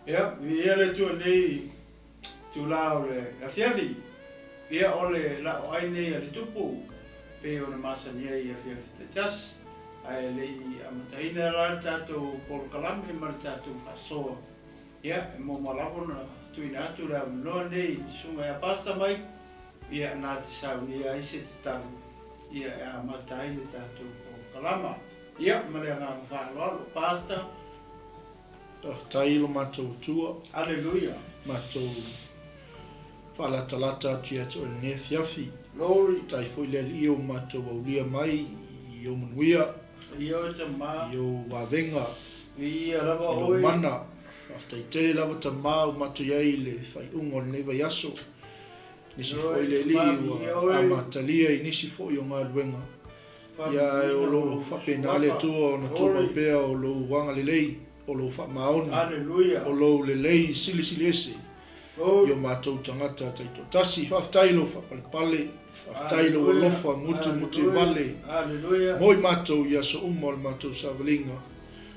Ia, viia le Atua i lenei itula o le afiafi. Ia, o le laoai lenei a le Tupu, pei ona masani ai i afiafi taitasi. Ae le i amataina la le tatou polokalame ma le tatou faasoa, ia, e muamua lava ona tuuina atu le avanoa lenei i le Susuga ia Pastor Mike, ia, na te saunia ai se tatalo, ia, e amata ai le tatou polokalama. Ia, ma le agaga faaaloalo, Pastor. Faafetai i lo matou Atua. Aleluia. Matou faalatalata atu ia te oe i lenei afiafi. Glory. Faafetai foi le Alii ua matou aulia mai i ou manuia. Viia oe Tama. I ou vavega. Viia lava oe. I lou mana. Faafetai tele lava Tama ua matou i ai i le faaiuga o lenei vaiaso. Nisi foi le Alii ua amatalia i nisi foi o galuega. Ia, ae o lo o faapena le Atua ona tumau pea o lou agalelei, o lou faamaoni, o lou lelei silisiliese i o matou tagata taitoatasi. Faafetai i lou faapalepale, faafetai i lou alofa mutimutuvale mo i matou i aso uma o le matou savaliga,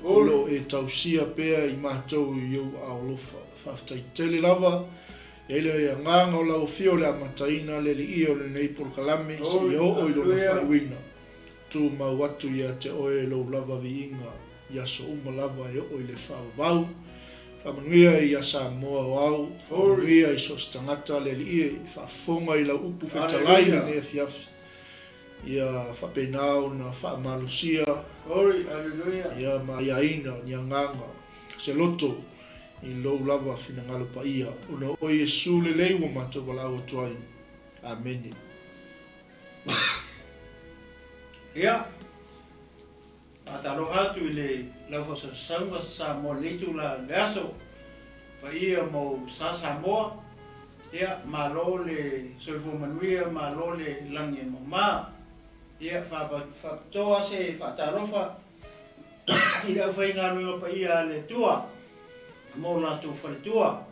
o lo o e tausia pea i matou i ou aao alofa. Faafetai tele lava. E i ai le agaga o lau Afio o le amataina le liia o lenei polokalame seia oo i lona faaiuina. Tumau atu ia te oe lou lava viiga i aso uma lava e oo i le faavavau. Faamanuia ia Samoa o au, faamanuia i so o se tagata le Alii e faafofoga i lau upu fetalai i lenei afiafi. Ia faapena ona faamalosia ia ma aiaina ni agaga, se loto I lou lava finagalo paia, ona o Iesu lelei ua matou valaau atu ai. Amene. Ia, faatalofa atu i le laufasausauga Samoa i lenei itula o le aso, paia ma ou sa Samoa, ia, malo le soifua manuia, malo le lagi e mama. Ia, faapitoa se faatalofa i le aufaigaluega paia a le Atua ma o latou faletua,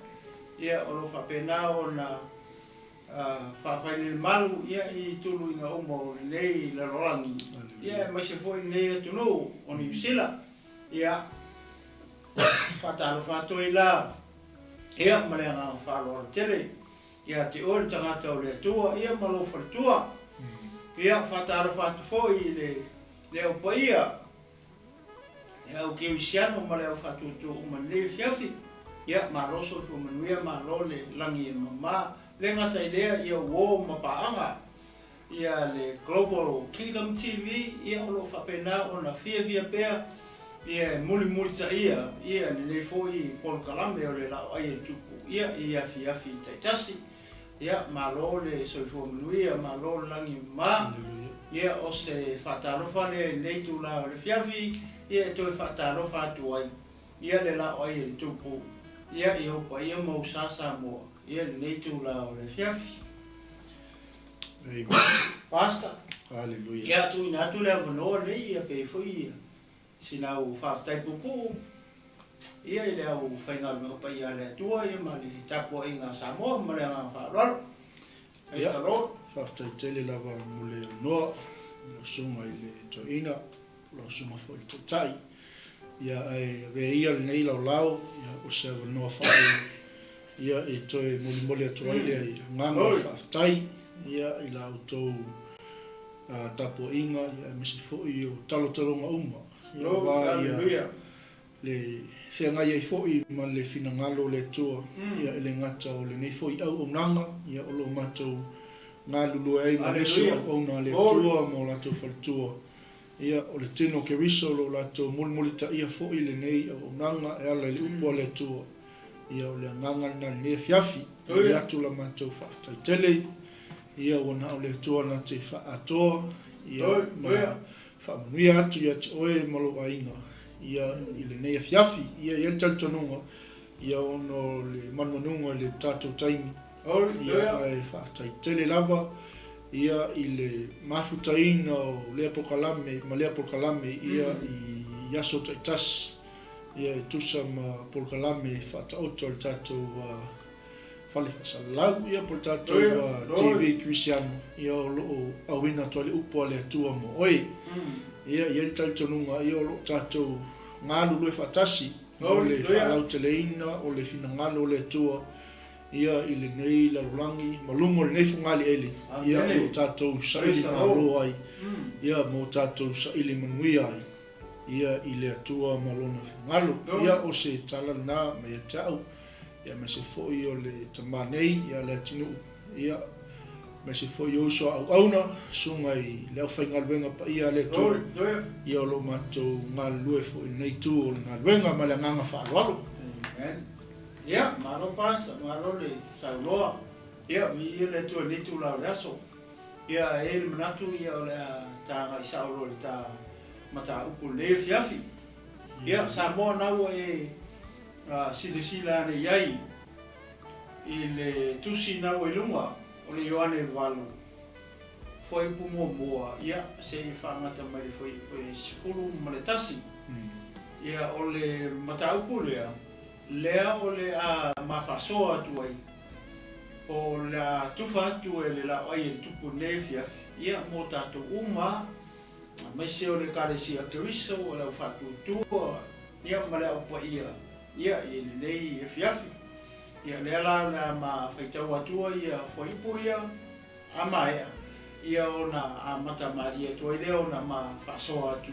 ia, o lo o faapena ona faafailelemalu i tuluiga uma o lenei lalolagi, ia, aemaise foi lenei atunuu o Niu Sila. Ia, faatalofa atu ai la, ia, ma le agaga faaaloalo tele ia te oe le tagata o le Atua, ia, ma lou faletua. Ia, faatalofa atu foi i le Le Au Paia, le Au Kerisiano ma le Au Faatuatua uma i lenei afiafi. Ia, malo soifua manuia, malo le lagi e mama. Le gata i lea, ia uo ma paaga ia le Global Kingdom TV, ia o lo o faapena ona fiafia pea ia e mulimulitaia ia lenei foi polokalame o le Laoai a le Tupu ia i afiafi taitasi. Ia, malo le soifua manuia, malo le lagi mama. Ia, o se faatalofa lea i lenei itula o le afiafi, ia e toe faatalofa atu ai, ia le laoai e le Tupu, ia i ou paia ma ou sa Samoa, ia i lenei itula o le afiafi. Amen. Pastor. Hallelujah. Ia, tuuina atu le avanoa lenei, ia pe i foi Sina au faafetai puupuu ia i le au faigaluega paia a le Atua ia ma le tapuaiga a Samoa ma le agaga faaaloalo. Praise the Lord. Faafetai tele lava mo le avanoa i lau susuga i le toeaina, po o lau susuga foi i le taitai. Ia ae avea ia lenei laolao ia o se avanoa foi ia e toe molimoli atu ai le agaga o le faafetai ia i la outou tapuaiga aemaise foi o talotaloga uma aua ia le feagai ai foi ma le finagalo o le Atua e le gata o lenei foi auaunaga o lo o matou galulue ai ma nisi o auauna a le Atua ma o latou faletua. O le tino o Keriso o lo o latou mulimulitaia foi lenei auaunaga e ala i le upu a le Atua. O le agaga lena i lenei afiafi. Momoli atu la matou faafetai tele. Ia ua na o le Atua na te faaatoa, ia, ma faamanuia atu ia te oe ma lou aiga, ia, i lenei afiafi. Ia, e i ai le talitonuga, ia, ona o le manumanuga i le tatou taimi, ia, ae faafetai tele lava, ia, i le mafutaina o lea polokalame ma lea polokalame, ia, i aso taitasi, ia, e tusa ma polokalame e faataoto a le tatou fale faasalalau, ia po o le tatou TV Kerisiano, ia o lo o auina atu ai le upu a le Atua mo oe. Ia, e i ai le talitonuga, ia o lo o tatou galulue faatasi. mo le faalauteleina o le finagalo o le Atua ia i lenei lalolagi ma luga o lenei fogaalieli ia o lo o tatou saili malo ai ia ma o tatou saili manuia ai ia i le Atua ma Lona finagalo. Ia o se tala lena mai ia te au, ia aemaise foi o le tama nei ia Leatinuu, ia aemaise foi o uso a auauna, susuga i le aufaigaluega paia a le Atua, ia o lo o matou galulue foi i lenei itu o le galuega ma le agaga faaaloalo. Amen. Ia, malo Pastor, malo le saunoa. Ia, viia le Atua i lenei itula o le aso. Ia, e i ai le manatu ia o le a ta agai sao loa i le ta mataupu i lenei afiafi. Ia, Samoa na ua e silasila ane i ai i le tusi na ua i luga o le Ioane 8, fuaiupu muamua, ia, seia faagata mai le fuaiupu e 11. Ia, o le mataupu lea, lea o le a ma faasoa atu ai, po o le a tufa atu e le laoai e le Tupu i lenei afiafi, ia, mo tatou uma, aemaise o le Ekalesia Keriso, o le au faatuatua, ia, ma le au paia, ia, i lenei afiafi. Ia, lea la o le a ma faitau atua ia fuaiupu ia, a maea, ia ona amata malie atu ai lea ona ma faasoa atu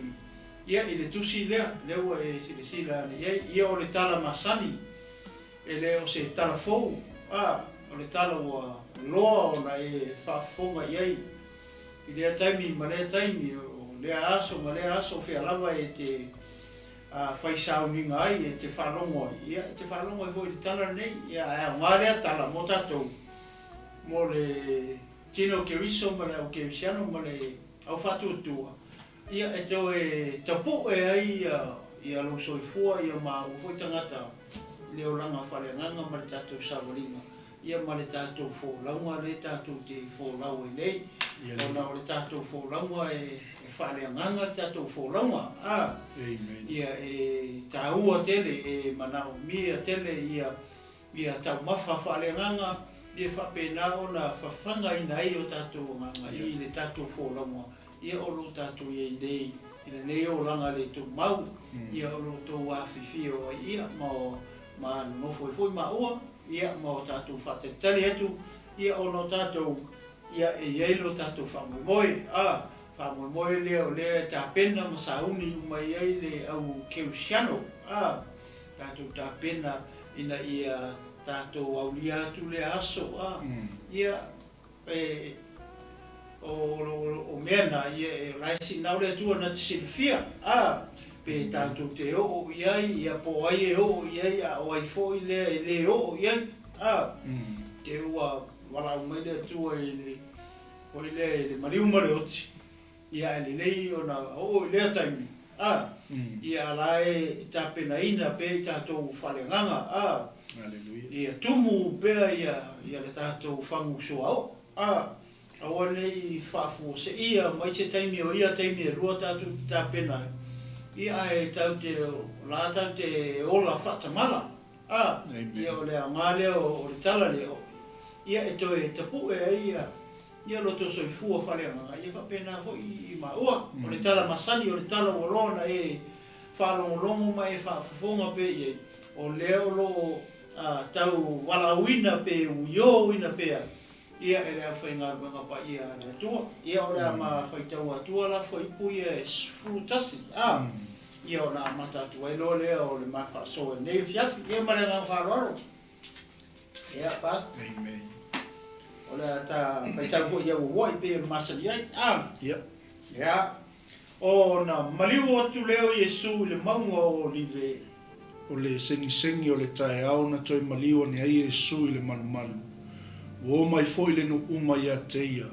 ia i le tusi lea, lea ua e silasila ane i ai. Ia o le tala masani, e le o se tala fou, a, o le tala ua loa ona e faafofoga i ai i lea taimi ma lea taimi, o lea aso ma lea aso, o fea lava e te fai sauniga ai, e te faalogo ai, ia e te faalogo ai foi i le tala lenei. Ia ae aoga lea tala mo tatou, mo le tino Keriso ma le au Kerisiano ma le au faatuatua, ia e toe tapu'e ai ia lou soifua ia ma ua foi tagata i le olaga faaleagaga ma le tatou savaliga ia ma le tatou folauga lea tatou te folau ai nei, ona o le tatou folauga e faaleagaga le tatou folauga a. Ia e taua tele, e manaomia tele ia Ia taumafa faaleagaga, ia faapena ona fafagaina ai o tatou agaga i le tatou folauga, ia o lo o tatou i ai nei i lenei olaga le tumau, ia o lo o outou afifio ai ia ma ma nonofo ai foi maua, ia ma o tatou faatalitali atu, ia ona o tatou, ia e i ai lo tatou faamoemoe, a faamoemoe lea o lea e tapena ma sauni uma i ai le au kerisiano, a tatou tapena ina ia tatou aulia atu lea aso, a, ia, e, o, o, o mea na, ia, e, o la e sinau le Atua na te silafia, a, pe tatou te oo i ai, ia, po o ai e oo i ai, a o ai foi lea e le oo i ai, a, te ua valaau mai le Atua i le, foi lea i le maliu ma le oti, Ia ae lelei ona oo i lea taimi, a, ia a la e tapenaina pea i tatou faaleagaga, a, ia tumu pea ia, ia le tatou fagu suaoo, a, aua ne i faafuaseia mai se taimi o ia taimi e lua tatou te tapena ai, ia ae tatou te, o la tatou te ola faatamala, a, ia o le aoga lea o le tala lea, ia e toe tapu'e ai ia. Ia lo tou soifua faaleagaga, ia faapena foi i maua. O le tala masani, o le tala ua loa ona e faalogologo ma e faafofoga pea i ai, o lea o lo o tau valaauina pe uiouina pea ia e le aufaigaluega paia a le Atua. Ia o le a ma faitau atua la fuaiupu ia e 11, a, ia ona amata atu ai loa lea o le ma faasoa i lenei afiafi. Ia ma le agaga faaaloalo. Ia, Pastor. Amen. O le a ta faitau foi i au aua'i pei ona masani ai. A. Ia. Ia. Ona maliu atu lea o Iesu i le mauga o Olive. O le segisegi o le taeao na toe maliu ane ai Iesu i le malumalu. Ua o mai foi le nuu uma ia te ia,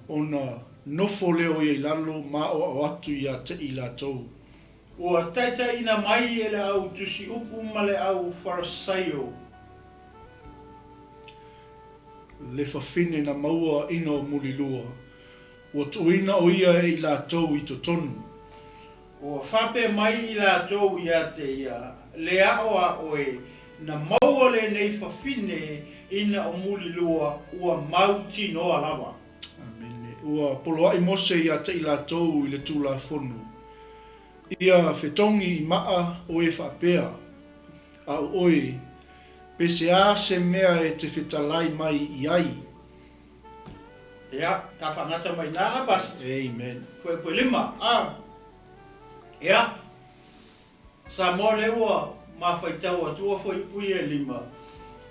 ona nofo lea o ia i lalo ma aoao atu ia te i latou. Ua taitaiina mai e le au tusi upu ma le au Farisaio. Le fafine na maua ina o mulilua, ua tuuina o ia e i latou i totonu. Ua faapea mai i latou ia te ia, Le ao a oe, na maua lenei fafine ina o mulilua, ua mautinoa lava. Amene. Ua poloaʻi Mose ia te i latou i le Tulafono, ia fetogi i maʻa o e faapea. A o oe, pe se a se mea e te fetalai mai i ai? Ia, ta faagata mai ina a Pastor. Amen. Fuaipue 5, a. Ia, Samoa lea ua mafaitau atu ua fuaiupu ia e lima,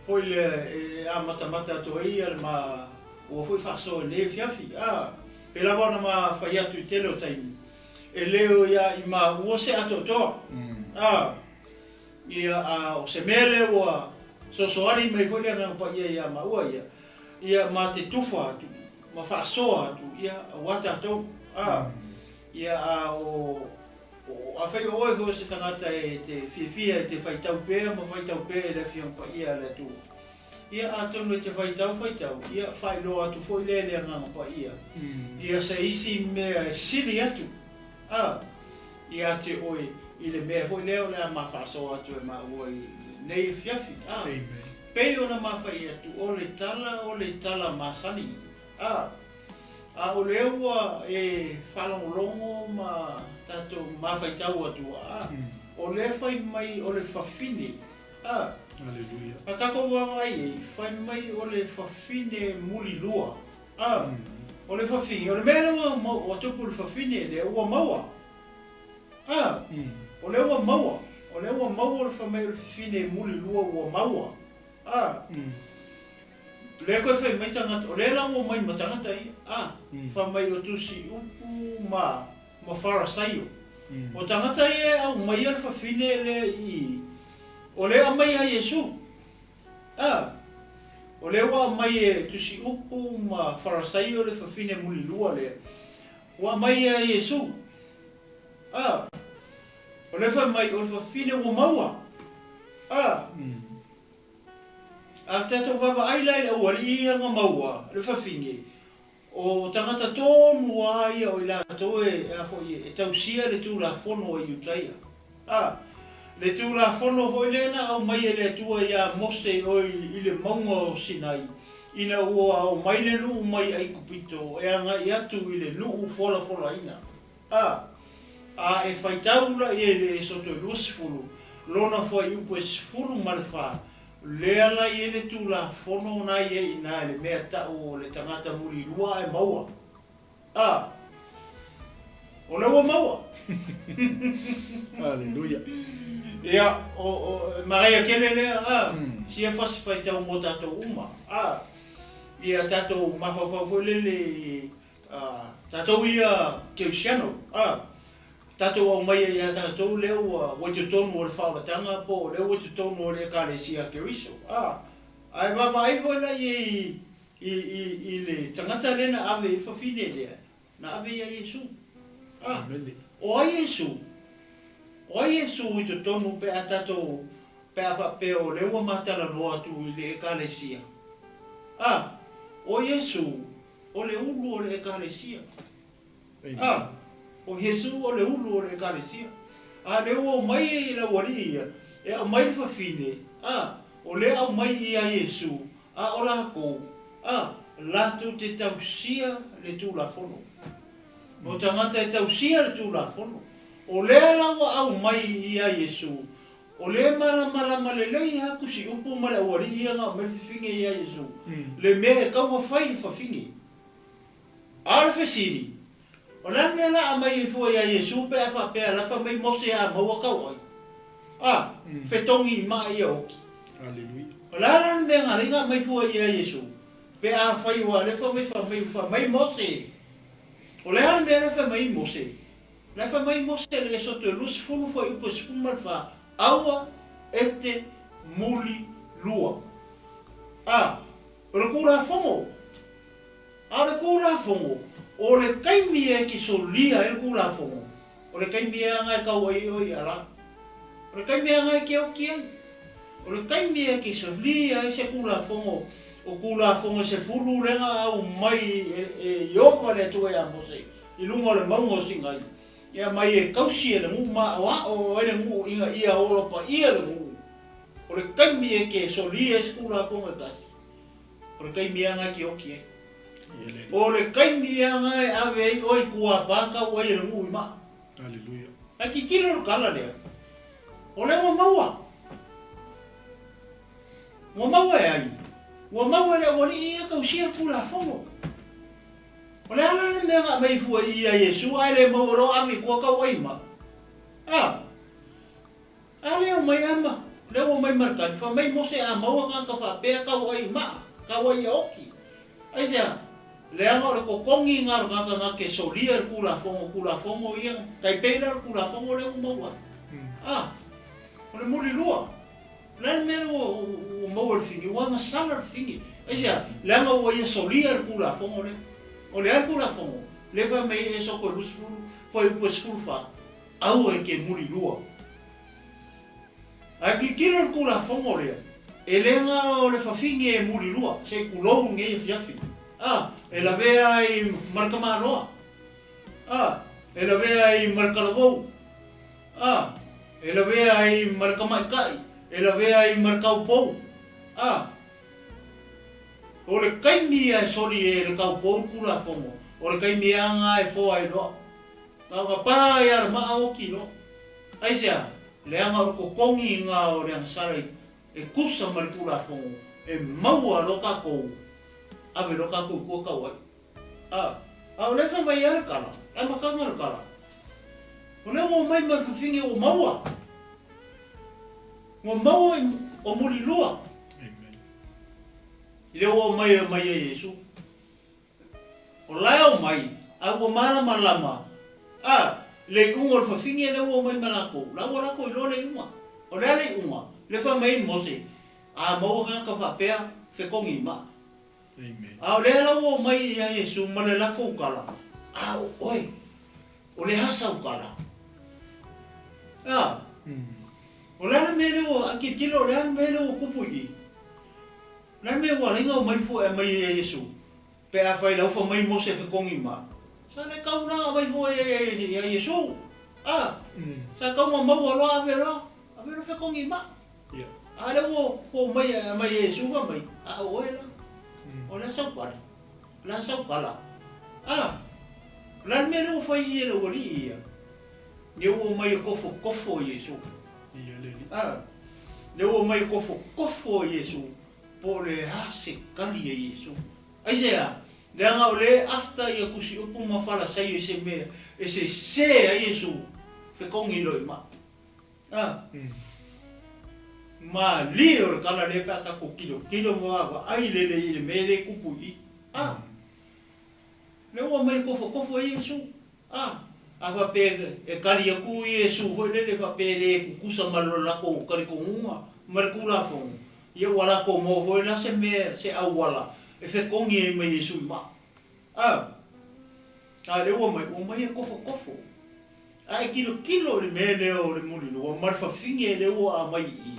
foi lea e amatamata atu ai ia le ma ua foi faasoa i lenei afiafi, a. Pei lava ona ma fai atu i tele o taimi, e le o ia i maua se atoatoa, a. Ia, a o se mea lea ua sosoali mai foi le Agaga Paia ia maua ia, ia ma te tufa atu ma faasoa atu, ia, aua tatou, a. Ia, a o, o, afai o oe foi o se tagata e te fiafia e te faitau pea ma faitau pea i le Afioga Paia a le Atua, ia, atonu e te faitau, faitau, ia, faailoa atu foi lea i le Agaga Paia, ia se isi mea e sili atu, a, ia te oe i le mea foi lea o le a ma faasoa atu e maua i lenei afiafi, a, pei ona ma fai atu, o le tala o le tala masani, a, a o lea ua e faalogologo ma tatou mafaitau atu, a, o lea fai mai o le fafine, a, a tatou vaavaai i ai, fai mai o le fafine mulilua. A, o le fafine, o le mea lea ua, ua tupu i le fafine lea ua maua. A, o lea ua maua, o lea ua maua le fai mai o le fafine mulilua ua maua. A, lea koe fai mai tagata, o lea la ua omai ma tagata ia. A, fai mai o tusi upu ma, ma Farasaio. O tagata ia e aumaia le fafine lea i, o lea e aumai ia Iesu. A, o lea ua aumai e Tusiupu ma Farasaio le fafine mulilua lea, ua aumai ia Iesu. A, o lea fai mai o le fafine ua maua. A, a tatou vaavaai la i le aualii ia na maua le fafine, O tagata tonu a ia o i latou e, a foi, e tausia le Tulafono a Iutaia. A, le Tulafono foi lea na aumai e le Atua iā Mose o i le mauga o Sinai, ina ua omai le nuu mai Aikupito e agai atu i le nuu folafolaina. A, a e faitau la i ai le Esoto e 20, lona fuaiupu e 14, Lea la i ai le Tulafono na i ai i ina i le mea tau o le tagata mulilua ae maua. A! O lea ua maua. Aleluia. Ia, o, o, e manaia tele lea, a, sia fasi faitau mo tatou uma, a, ia tatou mafaufau foi lele i, a, tatou ia Kerisiano, a, Tatou aumaia ia tatou lea ua ua i totonu o le faaolataga po o lea ua i totonu o le Ekalesia a Keriso. A, ae vaavaai foi la i ai i, i, i le tagata lea na ave i le fafine lea, na ave ia Iesu. A, o ai Iesu? O ai Iesu i totonu pe a tatou, pe a faapea o lea ua matalanoa atu i le Ekalesia? A, o Iesu, o le ulu o le Ekalesia. A, o Iesu o le ulu o le Ekalesia. A lea ua omai e le aualii ia, e aumai le fafine, a, o lea aumai ia Iesu, a o lakou, a, latou te tausia le Tulafono. O tagata e tausia le Tulafono. O lea la ua aumai ia Iesu, o lea e malamalama lelei a tusi upu ma le aualii ia na aumai le fafine ia Iesu, le mea e tau na fai i le fafine. A o le fesili, O le a le mea la aumai ai fua iā Iesu pe a faapea la fai mai Mose a maua tau ai? A, fetogi i maa ia oki. Aleluia. O le a la le mea na alai na aumai fua iā Iesu pe a fai ua le fai mai fai mai fai mai Mose? O le a le mea la fai mai ai Mose? La fai mai Mose le Esoto e 20 fuaiupu e 14, Aua e te muli lua. A, o le Tulafono. A o le Tulafono, o le taimi e te solia ai le Tulafono, o le taimi e aga e tau ai oe i ala. O le taimi e aga e te oti ai. O le taimi e te solia ai se Tulafono, o Tulafono e sefulu lea na aumai e Ieova le Atua ia Mose i luga o le mauga o Sinai, e aumai e tausi e le nuu ma aoao ai le nuu ina ia ola paia le nuu. O le taimi e te solia ai se Tulafono e tasi, O le taimi ea na e te oti ai. O le taimi ea na e ave ai oe i kuāpā tau ai e le nuu i maa. Aleluia. Ae titilo le tala lea, o lea ua maua. Ua maua e ai? Ua maua e le aualii ia tausia le Tulafono. O le a la le mea na aumai fua i i a Iesu ae le maua loa ave i tua tau ai ma? A! A lea omai a ma, lea ua omai ma le tali, fai mai Mose a maua tagata faapea tau ai i maa, tau ai ia oki. Aisea? Leaga o le totogi na o le tagata na te solia i le Tulafono, Tulafono ia, tai pei la o le Tulafono lea ua maua ai. A! O le mulilua. O le a le mea lea ua maua e le fini? Ua agasala le fini. Aisea? Leaga ua ia solia le Tulafono lea. O le a le Tulafono? Lea e fai mai ai Esoko i 20, fuaiupu e 14, Aua e te mulilua. Ae tilotilo i le Tulafono lea, e le na o le fafine e mulilua, se i tulou lenei afiafi. A, e lavea ai ma le tamaloa. A, e lavea ai ma le talavou. A, e lavea ai ma le tamaitai, e lavea ai ma le taupou. A, o le taimi ia e soli e le taupou le Tulafono, o le taimi lava lena e foa ai loa. Na ona pa ia le maa oki loa. Aisea? Leaga o le totogi na o le agasala e tusa ma le Tulafono, e maua loa tatou, ave loa tatou i tua tau ai. A, a o lea e fai mai ai le tala, le amataga o le tala, o lea ua omai ma le fafine ua maua, ua maua i, o Mulilua. Amen. I lea ua omai e omai ai Iesu. O la e omai, a ua malamalama, a, le iuga o le fafine lea ua omai ma latou, la ua latou iloa le iuga. O le a le iuga? Lea e fai mai ai Mose, a maua tagata faapea, fetogi i maa. A o lea la ua omai ia Iesu ma le latou tala, A o oe, o le a sau tala? A, o le a le mea lea ua, a tilotilo o le a le mea lea ua tupu i i? O le a le mea ua ala ai ona omai fua e aumai ia Iesu, pe afai laufa mai Mose fetogi ma? Sa le tau la aumai fua ia Iesu. A, sa tau na maua loa ave loa, ave loa fetogi ma. A lea ua fou mai e aumai e Iesu fai mai, A o oe la, o le a sau pale, o le a sau kala. A, o le a le mea lea ua fai i i e le aualii ia? Lea ua omai e kofokofo Iesu. A, lea ua omai e kofokofo Iesu, po o le a se kali a Iesu. Aisea? Leaga o lea e after ia tusiupu ma Falasaio i se mea e sese ai Iesu, fetogi loa i maa. A. Malie o le kala lea pe a tatou tilotilo ma vaavaai lelei i le mea lea e tupu i i. A. Lea ua aumai e tofotofo ai Iesu. A. A faapea e kali atu Iesu foi lele faapea e le tutusa ma lo latou talitonuga ma le Tulafono, ia ua latou maua foi la se mea, se auala e fetogi ai ma Iesu i maa. A. A lea ua aumai, ua aumai e tofotofo. A e tilotilo i le mea lea o le mulilua ma le fafine lea ua aumai i i,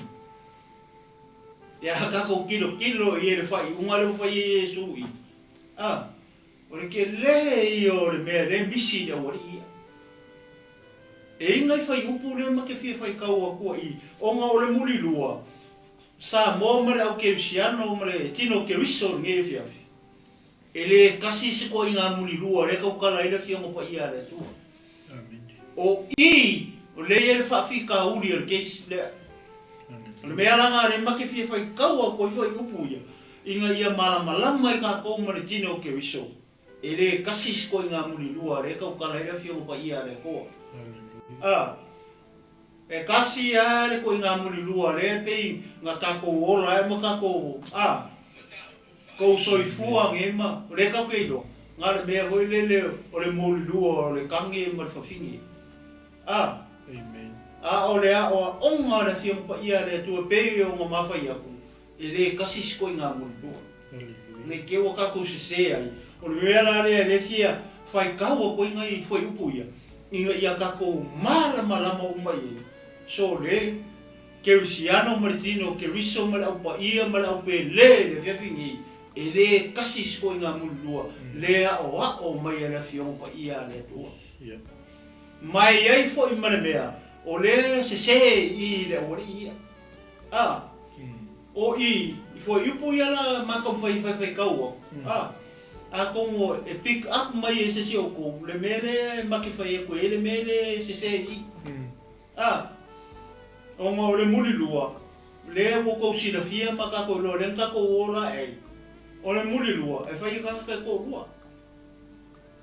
ia tatou tilotilo i ai i le faaiuga lea ua fai e Iesu i, a, o le tele ia o le mea lea e misi i le aualii ia. E i ai nai fuaiupu lea ma te fia faitau atu i, ona o le mulilua, Samoa ma le au kerisiano ma le tino Keriso i lenei afiafi, E le kasi se koaiga mulilua lea e tautala ai le Afioga Paia a le Atua. O i, o lea e i ai le faafitauli o le case lea. O le mea la lena lea ma te fia faitau atu ai foi i upu ia, ina ia malamalama ai tatou ma le tino o Keriso, e le kasi se koaiga mulilua lea e tautala ai le Afioga Paia a le Atua. A, e kasi lava le koaiga mulilua lea e pei na tatou ola ai ma tatou, a, Kou soifua nge ma, o lea kau ke iloa, na le mea foi lele o le molilua o le kage ma le fafine. A. Amen. A o le aoaoga o le Afioga Paia a le Atua e pei ona mafai atu, e le kasi se koiga molilua. Hallelujah. Ne i te ua tatou sese ai, o le mea la lea e le fia faitau atu ai nai fuaiupu ia, ina ia tatou malamalama uma i ai, so le Kerisiano ma le tino o Keriso ma le Au Paia ma le Au Pele i le afiafi nei, e le kasi se koiga mulilua le aoao mai a le Afioga Paia a le Atua. Ma e i ai foi ma le mea o lea sese i le aualii ia. A, o i, i fuaiupu ia la ma taumafai e faifai tau atu, a, atonu e pick up mai e se isi o outou le mea lea e make fai atu e i ai le mea lea e sese i i. A, ona o le mulilua, Lea ua tou silafia ma tatou iloa lea na tatou ola ae ai, o le mulilua e fai e tagata e toalua.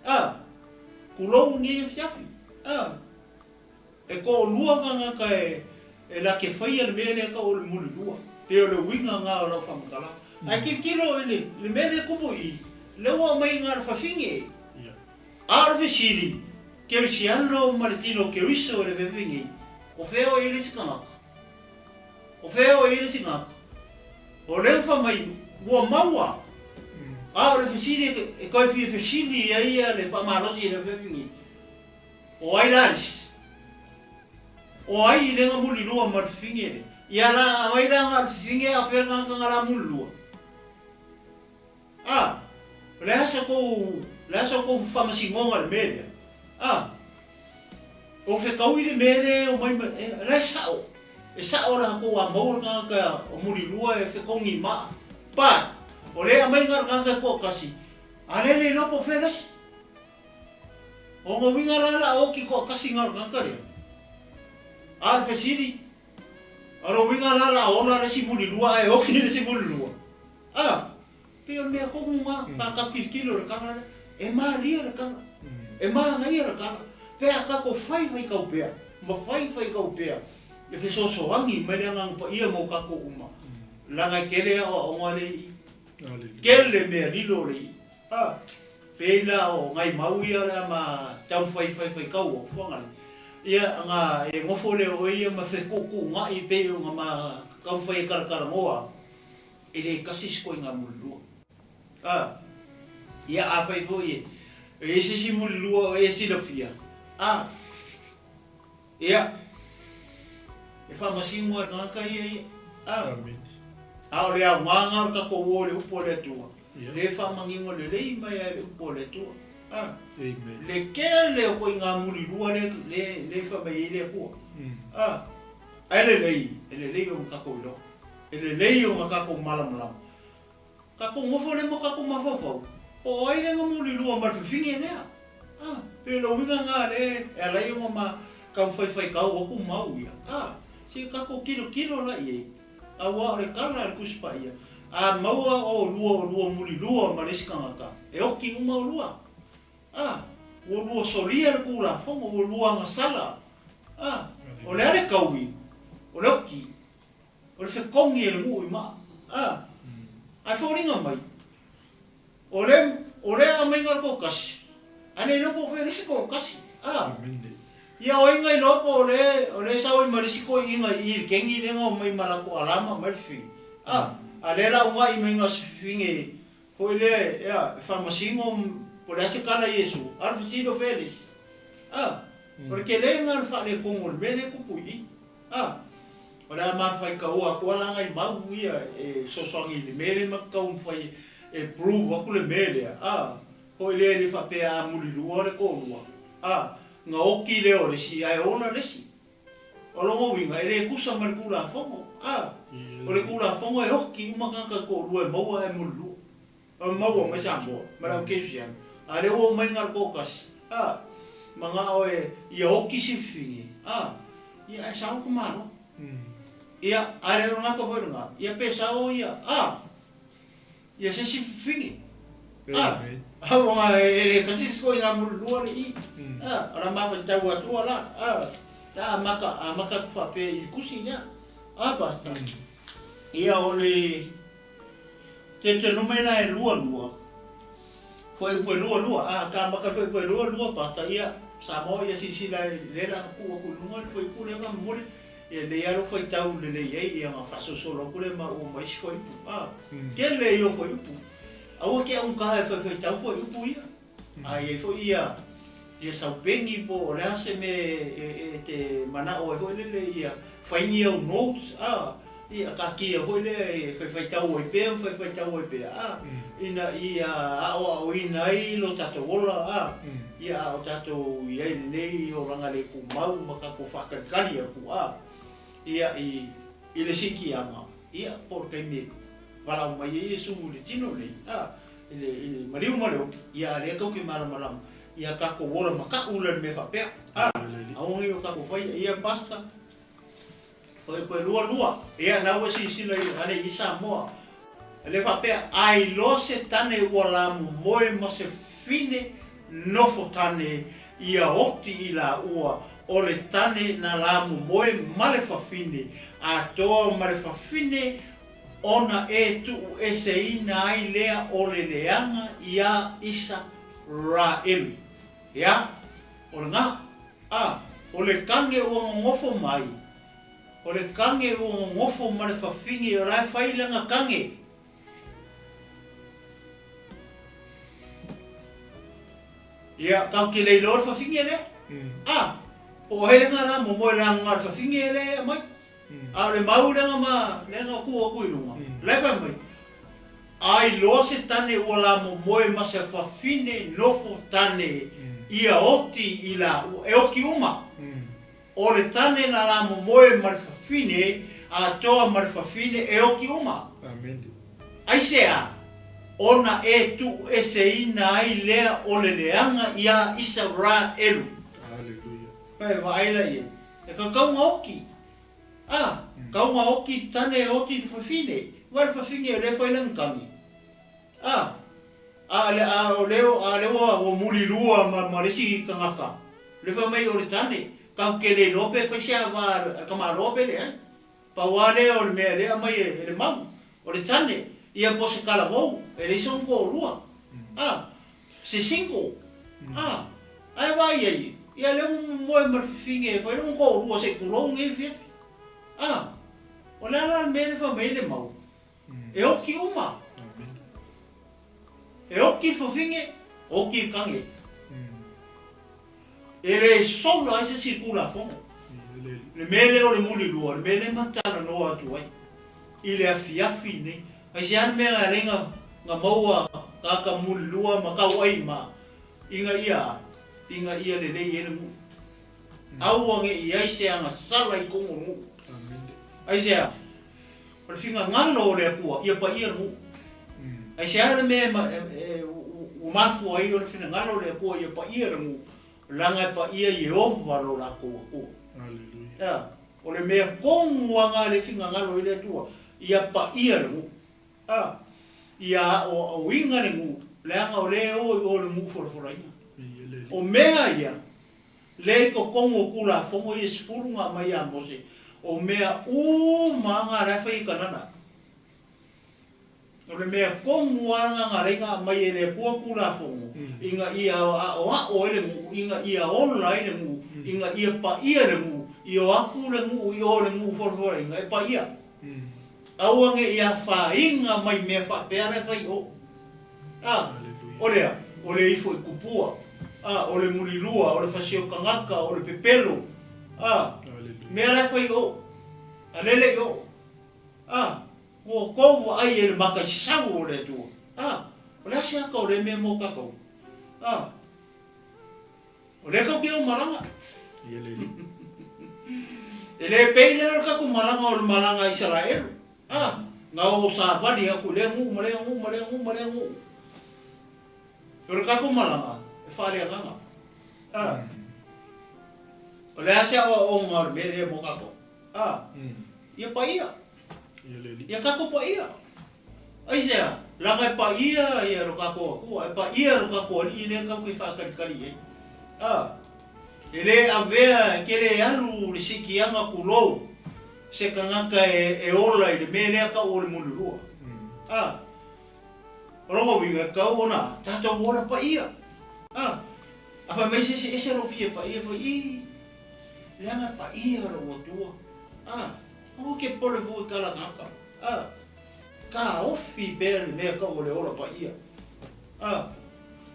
A! Tulou lenei afiafi. A! E toalua tagata e e lake faia le mea lea tau o le mulilua. Pei o le uiga na o lau faamatalaga. Ae tilotilo i le i le mea lea e tupu i i, lea ua aumai na o le fafine. A o le fesili, Kerisiano ma le tino o Keriso e le fefenei, o fea o i ai le isi tagata? O fea o i ai le isi tagata? O lea ua fai mai, ua maua. A o le fesili e toe fia fesili ai ia le faamalosi i le fefenei, o ai la le isi? O ai i lenga mulilua ma le fefine lea? Ia la aumai la na o le fefine a o fea le tagata na la mulilua? A! O le a sa tou, o le a sa tou faamasinoga i le mea lea? A! O fetaui le mea lea e omai ma, e, o la e sao. E sao latou a maua le tagata o mulilua e fetogi maa. But, o lea e aumai na o le tagata e toatasi, a lea e le iloa po o fea le isi. O lona uiga la, o le a oti toatasi na o le tagata lea. A o le fesili, o lona uiga la o le a ola le isi mulilua ae oti le isi mulilua. A! Pei o le mea tonu na, pa tatou tilotilo i le tala lea. E malie le tala. E manaia le tala. Pe a tatou fai faitau pea, ma fai faitau pea e fesoasoani mai le Agaga Paia mo tatou uma, leaga e tele aoaoga lea i i. Tele mea lilo lea i i. A! Pei la o nai mau ia o le a ma taumafai fai faitau atu Fagalii. Ia, na e nofo lea o oe ia ma fetuutuunai pei ona ma taumafai e talatalanoa atu. E le tasi se koiga mulilua. A, ia afai foi e i ai se isi mulilua o e silafia, a, ia, e faamasino e le tagata ia ia. A, a o le aoga lena o le tatou o i le upu a le Atua, lea e faamanino lelei mai lava e le upu a le Atua. A, le tele o koiga mulilua lea, lea, lea e fai mai ai le Atua. A, ae lelei, e lelei ona tatou iloa. E lelei ona tatou malamalama. Tatou nofo lea ma tatou mafaufau, po o ai lea na mulilua ma le fifine lea. A, pei o le uiga lena lea e ala ai ona ma taumafai faitau atu mau ia. A, se i tatou tilotilo la i ai, aua o le tala a le Tusi Paia, a maua oulua o lua mulilua ma le isi tagata, e oti uma oulua. A, ua lua solia le Tulafono, ua lua agasala. A, o le a le taui? O le oti. O le fetogi e le nuu i maa. A. Ae foliga mai, o le, o lea aumaiga o le toatasi, ae le iloa po o fea le isi toatasi. A. Ia o ai na iloa po o le, o le sao ai ma le isi toeaiina i i le kegi lea na omai ma latou alama aumai le fifine. A. A lea la una'i mai na se fifine foi lea, ea, e faamasino po o le a se tala a Iesu, a o le fesili o fea le isi. A. O le tele lena o le faaletonu o le mea lea e tupu i i. A. O le a mafaitaua atu a la nai mau ia e fesoasoani i le mea lea ma taumafai e prove atu le mea lea, a, foi lea e le faapea a mulilua le toalua, a, na oti lea o le isi ae ola le isi. O lona uiga e le tusa ma le Tulafono, a, o le Tulafono e oti uma tagata e toalua e maua ae mulilua. O maua mai Samoa ma le au kerisiano, a lea ua omai na o le toatasi, a, manao e ia oti si fifine, a, ia ae sao ku malo. Ia, a le gata foi lena, ia pe sao ia, a, ia se si fifine, a, a ua e le tasi se koiga mulilua le i, a, o la mafaitau atua la, a, la amata, amata atu faapea i le tusi lea, a pastor, ia o le. Te numera e lualua, fuaiupu e lualua, a ka maka fuaiupu e lualua pasta ia Samoa ia silasila ai lea la tuu atu i luga le fuaiupu lea na momoli ia lelei a lou faitau lelei ai ia na faasolosolo atu lea ma ua ma isi fuaiupu a tele ia o fuaiupu aua te augata e faifaitau fuaiupu ia a i ai foi ia ia saupeni po o le a se mea e te manao ai foi lele ia fai ni au notes a, ia taatia foi lea e faifaitau ai pea ma faifaitau ai pea a, ina ia aoaoina ai lo tatou ola a, ia a o tatou i ai i lenei olaga le tumau ma tatou faatalitali atu a, ia i le siitiaga, ia po o le taimi e valaau mai ai Iesu i le tino nei a. I le maliu ma le oki, ia a lea tou te malamalama, ia tatou ola makaʻu la i le mea faapea. A, aua nei o tatou faia ia Pastor. Foi koe lua lua. Ia na ua silasila i ale i Samoa. Le faapea, a iloa se tane ua la momoe ma se fine nofo tane ia oti i la ua o le tane na la momoe ma le fafine, atoa ma le fafine ona e tuu eseina ai lea o le leaga iā Isa raelu. Ia, o lena. A, o le kage ua gogofo mai, o le kage ua gogofo ma le fafine o la e fai lana kage. Ia, tau te le iloa le fafine lea. A, po o ai lena la momoe laga le fafine lea e aumai. A o le mau lea na ma, lea na tuu atu i luga, la e fai mai, A iloa se tane ua la momoe ma se fafine nofo tane ia oti i la ua, e oti uma. O le tane na la momoe ma le fafine, atoa ma le fafine, e oti uma. Aisea? Ona e tuueseina ai lea o le leaga iā Isaraelu. Pe vaai la i ai. E kakau nga oki. A, kau nga oki te tane e oti te fafine. Wai le fafine o lea fai lana kani. A, a le a o lea a lea ua ua muli lua ma ma le isi tagata. Le fai mai o le tane, kau ke le iloa pe fai se ava a le tamaloa pe leai. Pau lava lea o le mea lea aumai e le mau, o le tane, ia po o se talavou, e leai sona toalua. A, se single. A, ae vaai i ai, ia lea ua momoe ma le fifine e fai lona toalua se i tulou lenei afiafi. A, o le a la le mea lea fai mai ai le mau? E oti uma. E oti le fafine, oti le tane. E le sola ai se isi Tulafono. Le mea lea o le mulilua, o le mea lea ma talanoa atu ai i le afiafi lenei. Aisea le mea e ala ai na maua tagata mulilua ma tauai ma ina ia ina ia lelei ai le nuu. Aua ne i ai se agasala i totonu o le nuu. Aisea? O le finagalo o le Atua ia paia le nuu. Aisea le mea ua mafua ai ona finagalo o le Atua ia paia le nuu? Leaga e paia Ieova lo latou Atua. Ea, o le mea tonu lava lena lea e finagalo ai le Atua, ia paia le nuu. A, ia aoaoina le nuu, leaga o lea e o i o i le nuu folafolaina. O mea ia, Lea i totonu o Tulafono ia e sefulu na aumai ia Mose, o mea uma lava na la e fai e Kanana. O le mea tonu lava lena na alai na aumai e le Atua Tulafono, ina ia aoao ai le nuu, ina ia ola ai le nuu, ina ia paia le nuu, i o atu le nuu i o i le nuu folafolaina e paia. Aua ne i afaina mai mea faapea la e fai i o. A, o le a? O le ifo i kupua. A, o le mulilua, o le fasi o tagata, o le pepelo. A, mea la e fai i o. A lele i o. A, ua tou vaai e le makaisau o le Atua. A, o le a se ata o lea mea mo tatou? A, o lea tatou te o malaga. E le pei lea o le tatou malaga o le malaga a Isaraelu. A, na o savali atu i lea nuu ma lea nuu ma lea nuu ma lea nuu. O le tatou malaga, e faaleagaga. A, o le a se aoaoga o le mea lea mo tatou? A, ia paia. Ia tatou paia. Aisea? Leaga e paia ia lo tatou Atua, e paia lo tatou Alii lea tatou te faatalitali i ai. A, e le avea, e te le alu le siitiaga tulou se tagata e ola i le mea lea tau o le mulilua. A, o lona uiga e tatau ona tatou ola paia. A, a fai mai se isi, ese lou fia paia, fai, ii, leaga e paia lou Atua. A, aua ke pole fua i tala tagata. A, taofi pea le mea tau o le ola paia. A,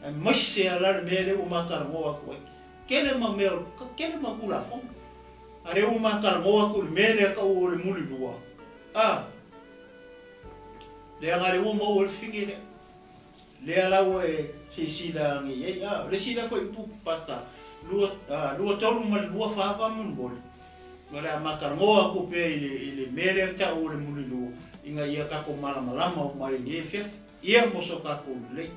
aemaise lava la le mea lea ua ma talanoa atu ai. Tele ma mea, tele ma Tulafono. A lea ua ma talanoa atu i le mea lea tau o le mulilua. A, leaga lea ua maua ai le fine lea. Lea la ua e silasila ane i ai. A, o le isi lea fuaiupu, Pastor, lua, 2, 3 ma le 2, 4 faamolemole. O le a ma talanoa atu pea i le, i le mea lea tau o le mulilua, ina ia tatou malamalama uma ai i lenei afiafi. Ia mo so tatou lelei.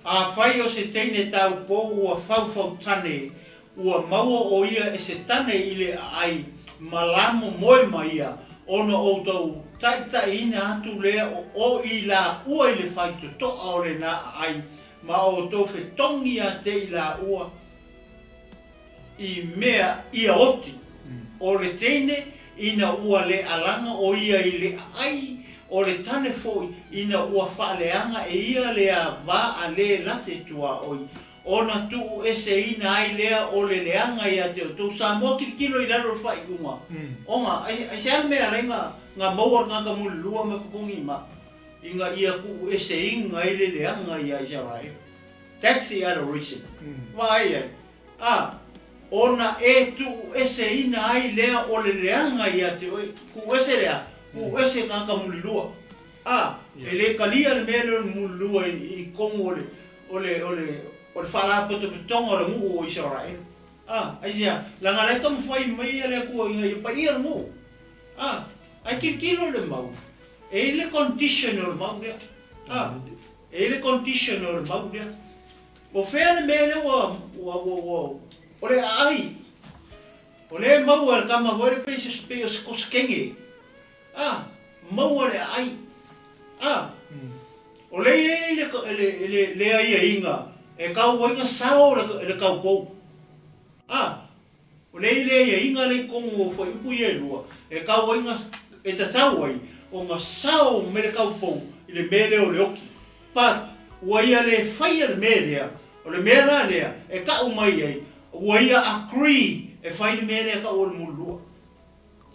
Afai o se teine taupou ua faufautane, Ua maua o ia e se tane i le aai ma la momoe ma ia, ona outou taitaiina atu lea o o i laua i le faitotoa o lena aai, ma outou fetogi ia te i laua i mea ia oti. O le teine, ina ua le alaga o ia i le aai, o le tane foi, ina ua faaleaga e ia lea va a le late tuaoi, Ona tuueseina ai lea o le leaga ia te outou. Samoa kilokilo i lalo o le faaiuga ona aisea le mea alai nga maua le tagata mulilua ma fofogi ma ina ia tuueseina ai le leaga ia Isaraelu. That's the other reason. Vaai ai, a, ona e tuueseina ai lea o le leaga ia te oe, tuuese lea, tuuese tagata mulilua. A, e le talia le mea lea o le mulilua i totonu o le o le, o le, o le faalapotopotoga o le nuu o Isaraelu. A, aisea? Leaga la e taumafai mai le Atua ina ia paia le nuu. A, ae tilotilo le mau, e i ai le condition o le mau lea. A, e i ai le condition o le mau lea. O fea le mea lea ua, ua, ua, ua, o le aai, o lea e maua e le tama foi lea pei se, pei o se kosekege. A, maua le aai. A, o lea e i ai le, le, le aiaiga e tau ai na sao le, le taupou. A, o lea e i ai le aiaiga lea i totonu o fuaiupu ia e lua, e tau ai na, e tatau ai ona sao mai le taupou i le mea lea o le oti. But, ua ia le faia le mea lea, o le mea la lea e tau mai ai, ua ia agree e fai le mea lea e tau o le mulilua.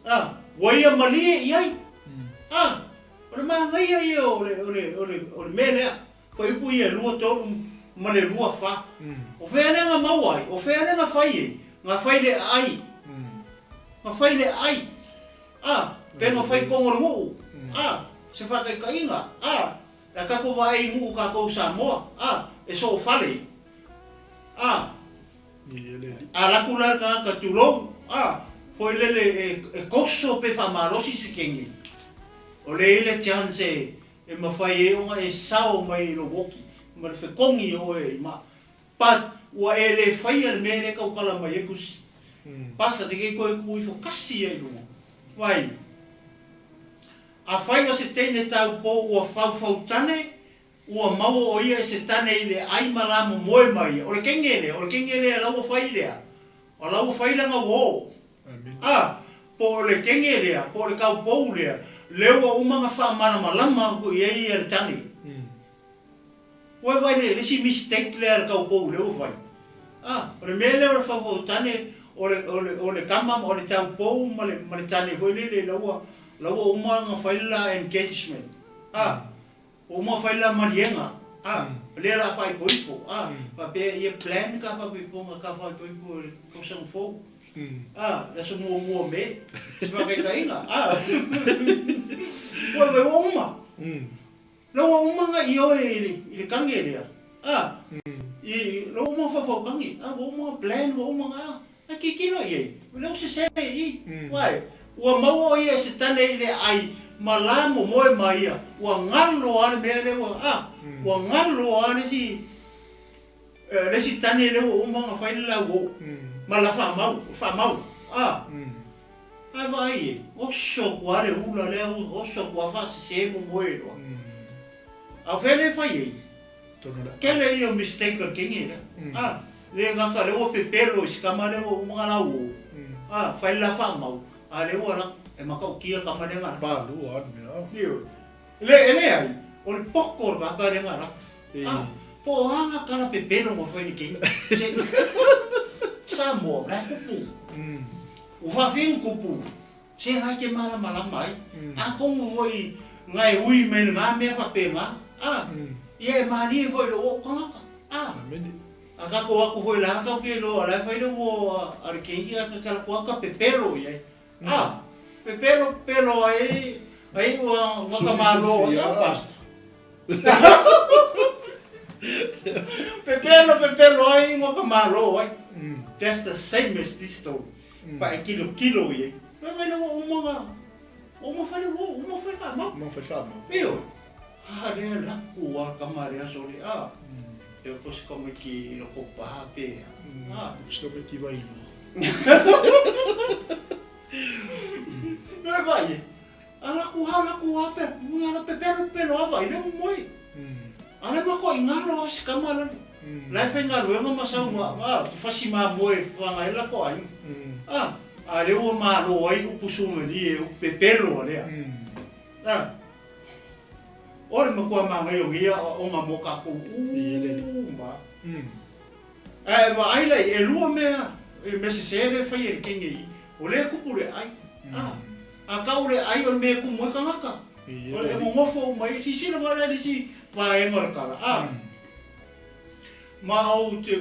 A, ua ia malie i ai. A, o le manaia ia o le, o le, o le, o le mea lea, fuaiupu ia e 2, 3 ma le 2, 4. O fea lea na maua ai? O fea lea na fai ai? Na fai le aai. Na fai le aai. A, pe na fai tonu o le nuu. A, se faataitaiga. A, a tatou vaai i nuu tatou i Samoa. A, e soofale. A, A alu atu la le tagata, tulou, a, foi lele e toso pe faamalosi se kenge, o lea e i ai le chance e mafai ai ona e sao mai i lou oti ma le fetogi o oe i ma. But, ua e le faia le mea lea e tautala mai ai tusi. Basta te kei toe tuu ifo kasi ia i luga. Vai, afai o se teine taupou ua faufautane, Ua maua o ia e se tane i le ai ma la momoe mai ia. O le kenge lea, o le kenge lea la ua fai lea. O la ua fai lana uo. A, po o le kenge lea, po o le kaupou lea, lea ua uma ona faamalamalama atu i ai ia le tane. Ua e vaai le isi mistake lea a le kaupou lea ua fai. A, o le mea lea o le faufau tane, o le, o le, o le tama, o le taupou ma le, ma le tane foi lele la ua, la ua uma ona fai le la engagement. A. Ua uma fai la maliega a lea la faaipoipo a faapea ia plan ka faapaipoga ka faaipoipo i le tausaga fou a le aso muamua o Me se faataitaiga a ua ua uma la ua uma na ioe i le i le kage lea a i la ua uma na faufautage a ua uma na plan ua uma na a tilotilo i ai, o lea ua sese i i. Wai, ua maua o ia e se tane i le ai ma la momoe ma ia, ua galo lava le mea lea ua, a, ua galo lava le isi, le isi tane lea ua uma ona fai le lauoo, ma la faamau, faamau, a. Ae vaai i ai, oso atu lava le ula lea, oso atu lava faasese momoe loa. A o fea lea e fai ai? Tele ia o mistake a le teine lea. A, le gata lea ua pepelo i si tama lea ua uma ona lauo. A, fai le la faamau, a lea ua alu atu, e matautia le tama lea na alu atu. Malua le mea. Ioe. Le, e leai, o le poto o le tagata lea na alu atu. A, po o a na tala pepelo na fai i le teine. Se, Samoa, o la e kupu. Ua faafia ona kupu? Se na e te malamalama ai. Atonu foi na e ui mai lena mea faapena, a, ia e malie foi i lou ou tagata, a. A tatou o atu foi la tatou te iloa o la e fai le uo a le keiki a te alu atu lava ta pepelo i ai, a, pepelo pepelo ai ai ua ua ta malo ai, a pastor. Pepelo pepelo ai ua ta malo ai. That's the same as this story. Pa e kilokilo i ai. Wai wai ua uma nga, ua uma fai le uo, ua uma fai faamau. Uma fai faamau. Ioe. A lea laku a tama lea sole a. E o po se tamaiti loko pa pe a. O se tamaiti Vailua. E vai e. A laku ha laku ha pe nga la pe pelo pelo a vai le moe. A le ma ko ingalo a se kama lale. La e faigaluega ma sau ma a fasi mamoe e faga ai la ko aiga. A a lea ua malo ai upu sumelie upu pepelo a lea. A o le matua manaia o ia aoaoga mo kakou uma. Ae vaai la i elua mea e mea sese lea e fai e le kenge i o lea e kupu le ai. A a kau le ai o le mea e kumu ai tagata. O le nonofo uma ai silasila mai la i le isi vaega o le tala a. Ma ou te,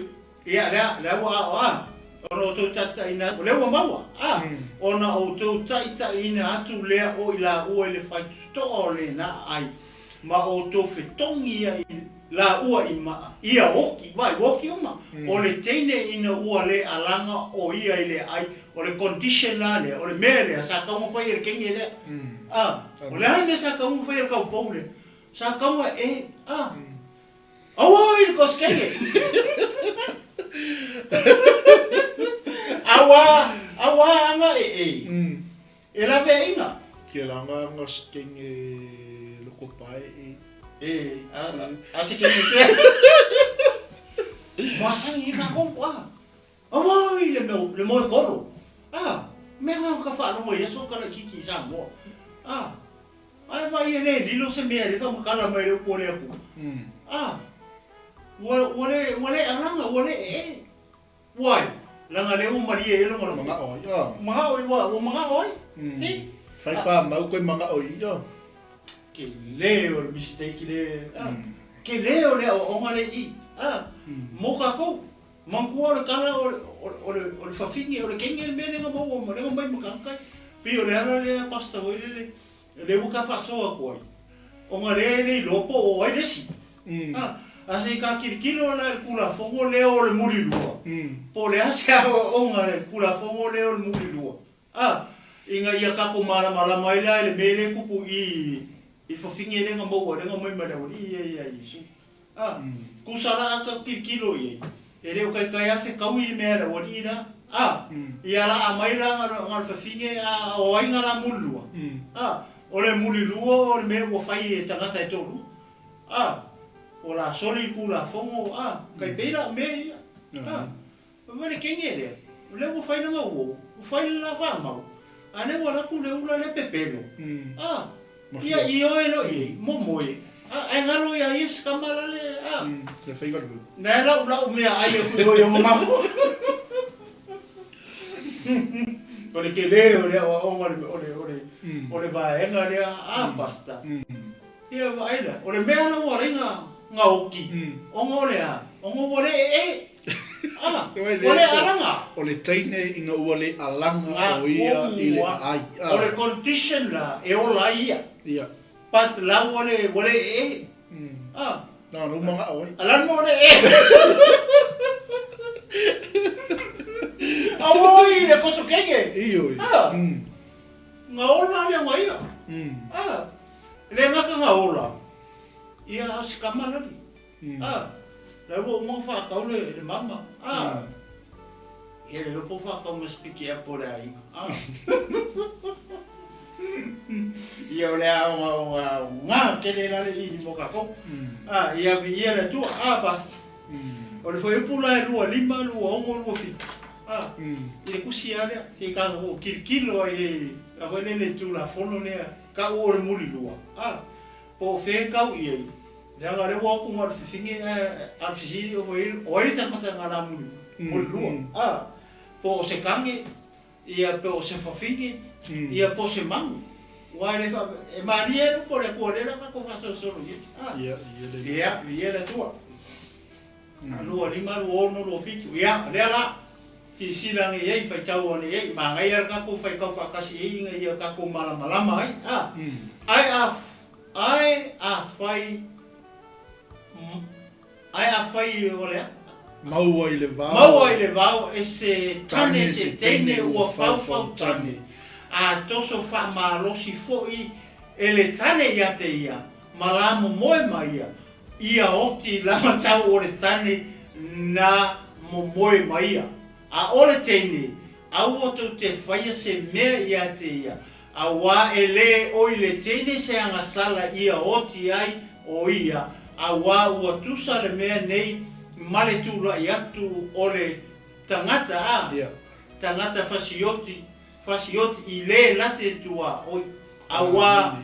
ia, lea, lea ua ao, a, ona outou taitaiina atu, o lea ua maua, a, ona outou taitaiina atu lea o i laua i le faitotoa o lena ai, ma outou fetogi ia i laua i maa, ia oki, vai, ua oki uma, o le teine ina ua le alaga o ia i le ai, o le condition la lea, o le mea lea sa tau na fai e le kenge lea, a, o le a le mea sa tau na fai e le kaupou lea, sa tau na e, a. Aua i le koskenge! Aua, aua anga e e. E laveaiga. Ke langa anga skenge loko pae e. E, a, a se kenge pea. Masani i ka kong a. Aua i le mea, le moe kolo. A, mea nga ka faalogo i aso kala kiki i Samoa. A, Ae vaai e le lilo se mea e le faamatala mai le upu a le Atua. A, ua, ua le, ua le alaga, ua le ee. Why? Leaga lea ua malie ai lona loto. Manao ai, a. Manao ai, ua, ua manao ai. See? Fai faamau koe manao i, a. Tele o le mistake le, a. Tele o le aoaoga le i, a. Mo tatou. Manatua o le tala o le, o le, o le fafine, o le kenge le mea lea na maua, lea na mai ma tagata. Pei o le ala lea Pastor foi lele, lea ua ta faasoa atu ai, ona lea e le iloa po o ai le isi. A, a se i ta tilotilo la i le Tulafono lea o le mulilua, po o le a se aoaoga a le Tulafono lea o le mulilua, a, ina ia tatou malamalama ai la i le mea lea e tupu i i le fafine lea na maua, lea na aumai mai le aualii ia ia Iesu. A, tusa la a tatou tilotilo i ai, e le o taitai lava fetaui le mea a le aualii la. A, ia la aumai la na o le fafine a o ai na la mulilua? A, o le mulilua o le mea ua fai e tagata e toalua. A, o la soli le Tulafono, a, tai pei la o mea ia. A, Fai mai le kenge lea, o lea ua fai lana uo, ua fai le la faamau, a lea ua alu atu le ula lea pepelo. A, ia ioe loa i ai, momoe, a, ae galo ia ia se tama la le, a. Le faigaluega. Na e lau lau mea ai atu i o i ona matou. O le tele o le aoaoga o le, o le, o le, o le vaega lea, a, Pastor. Ia vaai la, o le mea la ua alai na, na oki, ona o le a, ona ua le ee. A, ua le alaga. O le teine ina ua le alaga o ia i le aai. O le condition la e ola ai ia. Ia. But la ua le, ua le ee. A. Na ona uma gao ai. A la ua le ee. Auoi le koso kenge. Ioi. A. Nga ola lea ma ia. A. Le gata nga ola. Ia a se kama lali. A, la ua uma ona faatau le, le mama. A, ia le iloa po o faatau ma se piki apo o le aiga. A. Ia o le aoga o aoga tele la le i mo tatou. A, ia viia le Atua. A, Pastor. O le fuaiupu la e 25, 26, 27. A, i le tusi lava lea, se i tatou tilotilo ai i le foi lele Tulafono lea, tau o le mulilua. A, po o fea e tau i ai. Leaga o lea ua oku ma le fifine ae a le fesili o foi o ai le tagata na la muli muli lua a po o se tane ia po o se fafine ia po o se manu aua e le fa e malie ai le upu a le Atua lea la tatou faasolosolo i ai a ia viia le Atua 25 26 27 ia lea la silasila ane i ai faitau ane i ai manaia le tatou faitau faatasi i ai ina ia tatou malamalama ai a ae a Ae afai, ae afai o le a? Maua i le vao. Maua i le vao e se tane se teine ua faufau tane, a toso faamalosi foi e le tane ia te ia, ma la momoe ma ia, Ia oti lava tau o le tane na momoe ma ia. A o le teine, aua tou te faia se mea ia te ia, auā e lē oi le teine se agasala ia oti ai o ia, auā ua tusa le mea nei ma le tula'i atu o le tagata a tagata fasioti fasioti i lē late tuaoi, auā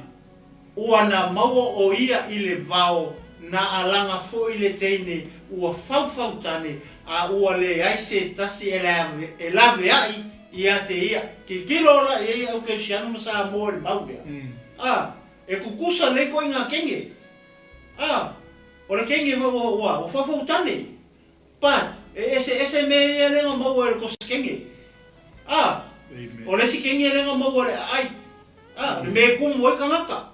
ua na maua o ia i le vao na alaga foi le teine ua faufautane a ua leai se tasi e laveai ia te ia. Tilotilo la i ai au Kerisiano ma Samoa i le mau lea. A, e kukusa lelei koe i ngā kenge. A, o le kenge ua ua faufautane. But, e eseese mea ia lea na maua e le kosi kenge. A, o le isi kenge lea na maua e le aai. A, le mea e kumu ai tagata.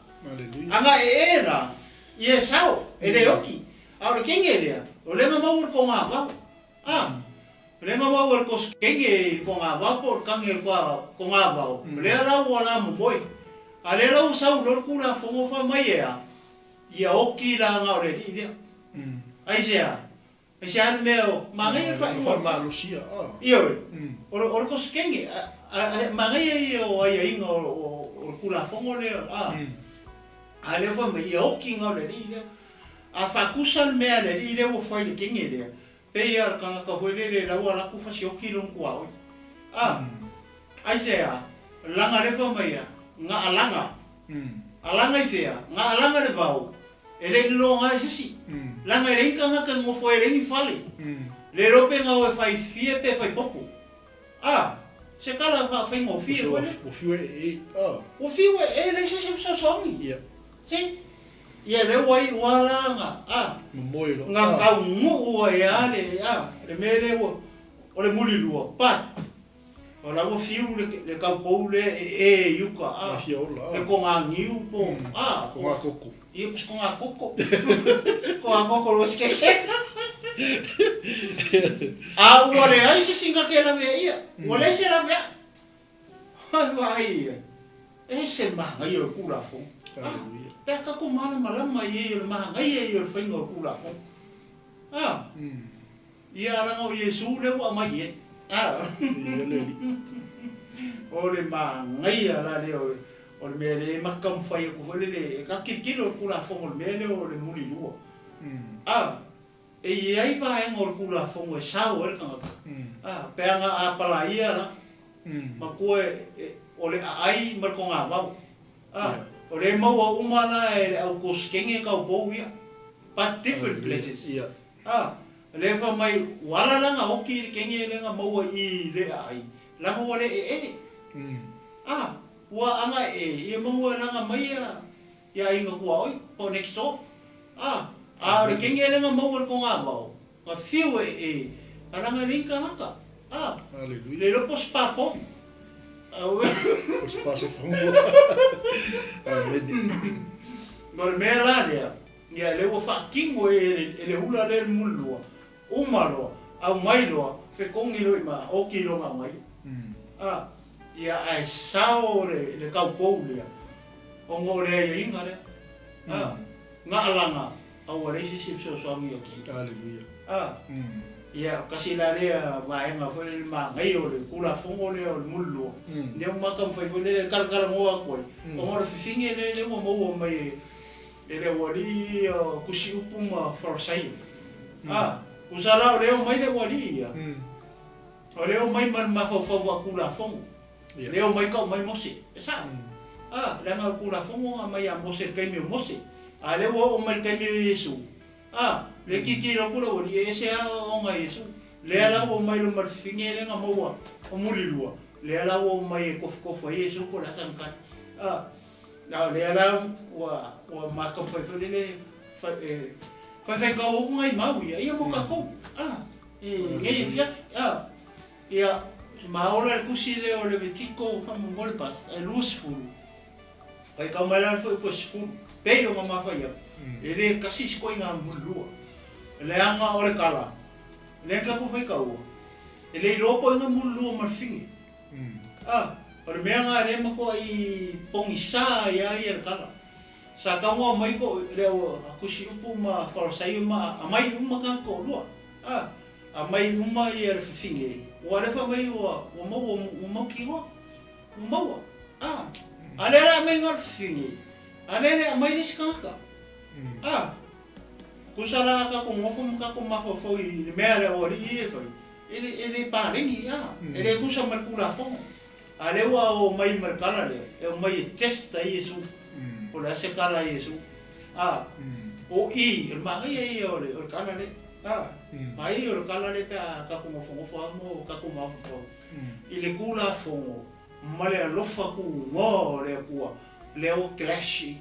A na ee la, ia e sao, e le oki. A o le kenge lea, o lea na maua i le kogavao. A, o lea na maua e le kosi kenge i le kogavao po o le kage i le kogavao, o lea la ua la momoe. A lea la ua sau loa le Tulafono fai mai e a? Ia oki la na o le alii lea. Aisea? Aisea le mea o manaia le faaiuga? Faamalosia, a. Ioe. O le o le kosikenge, a manaia ia o aiaiga o le Tulafono lea, a. A lea fai mai, ia oki na o le alii lea. A faatusa le mea a le alii lea ua fai i le kenge lea, pei lava o le tagata foi lele la ua alu atu fasioki lona tuaoi. A. Aisea? Laga lea fai mai, na alaga. Alaga i fea? Na alaga le vao, e le i lologa ai se isi. Laga e leai ni tagata e nonofo ai, e leai ni fale. Le iloa pe na o e fai fie pe fai popo. A, se tala faafaigofie foi lea. Ua fiu e ee, a. Ua fiu e ee, leai se isi e fesoasoani. Ia. See? Ia lea ua iu a la na, a. Momoe loa. Na taunuu ai a le, a, le mea lea ua, o le mulilua, but. O la ua fiu le kaupou lea e ee i uka, a, le koganiu po, a, kogakoko. Ia, po se kogakoko. Kogakoko o le uasikeke. A ua leai se isi na te lavea ia. Ua leai se laveai. Ai vaai ia. E ese le manaia o le Tulafono. A, pe a tatou malamalama i ai o le manaia ia o le faiga o le Tulafono. A. Ia leaga o Iesu lea ua aumai i ai. O le manaia la lea o le mea lea e ma te taumafai atu foi lele e ta tilotilo i le Tulafono i le mea lea o le mulilua. A, e i ai vaega o le Tulafono e sao ai le tagata, a, pe ana a palaia la, matua o le aai ma le togavao. A, o lea e maua uma la e le au kosikenge taupou ia, but different places. A, lea fai mai, ua ala la na oki i le kenge lea na maua i le aai, leaga ua le ee. A, ua aga ee, ia maua e laga mai ia ia aiga tuaoi, po o next door. A, a o le kenge lea na maua i le togavao, na fiu e ee, a laga e leai ni tagata. A, le iloa po o se pa pomu. Po o se pa soifua. Amene. O le mea la lea, Ia, lea ua faatino e le hula lea le mulilua, uma loa, aumai loa, fetogi loa i ma, oki loa na aumai. A, ia, ae sao le, le taupou lea, ona o le aiaiga lea. A, na alaga, a ua leai se isi e fesoasoani ia te ia. Aleluia. A, ia, tasi la lea vaega foi lele manaia o le Tulafono lea o le mulilua, lea ua ma taumafai foi lele e talatalanoa atu ai, ona o le fifine lea, lea ua maua mai e, E le aualii ia o Tusiupu ma Farasaio. A, tusa la o lea o mai le aualii ia, o lea o mai ma le mafaufau faatulafono, lea o mai tau mai Mose. E sao? A, leaga o le Tulafono na aumai ia Mose i le taimi o Mose, a lea ua oo mai i le taimi o Iesu, a, lea e tilotilo atu le aualii, e ese lava ona Iesu. Lea la ua omai loa ma le fifine lea na maua o Mulilua, lea la ua omai e tofutofo ai Iesu po o le a sana tali. A. A o lea la ua ua ma taumafai foi lele e faifai tau atu nai mau ia, ia mo tatou, a, i nei afiafi, a. Ia, ma ola le tusi lea o Levitiko faamolemole pas, e 20, faitau mai la le fuaiupu e 10, pei ona ma fai atu, e le tasi se ituaiga mulilua. Leaga o le tala, lea na tatou faitaua, e le iloa po o ai na mulilua ma le fine. A, o le mea lena lea e matuai pogisa ai lava ia le tala. Sa tagoa mai ko le au Kusiupu ma Farasaio ma aumai uma tagata toalua, a, aumai uma ia le fafine, ua alefa mai ua ua maua ua mautinoa, ua maua, a. A lea la e aumai na o le fafine, a lea e le aumai le isi tagata, a. Tusa la a tatou nofo ma tatou mafaufau i le mea a le aualii ia e fai, e le e le paleni, a, e le tusa ma le Tulafono. A lea ua omai ma le tala lea, e omai e test ai Iesu. Po o le a se tala a Iesu. A, o i, o le manaia ia o le, o le tala lea. A, manaia ia o le tala lea pe a tatou nofonofo lava ma tatou mafaufau i le Tulafono ma le alofa tunoa o le Atua, lea ua clash i.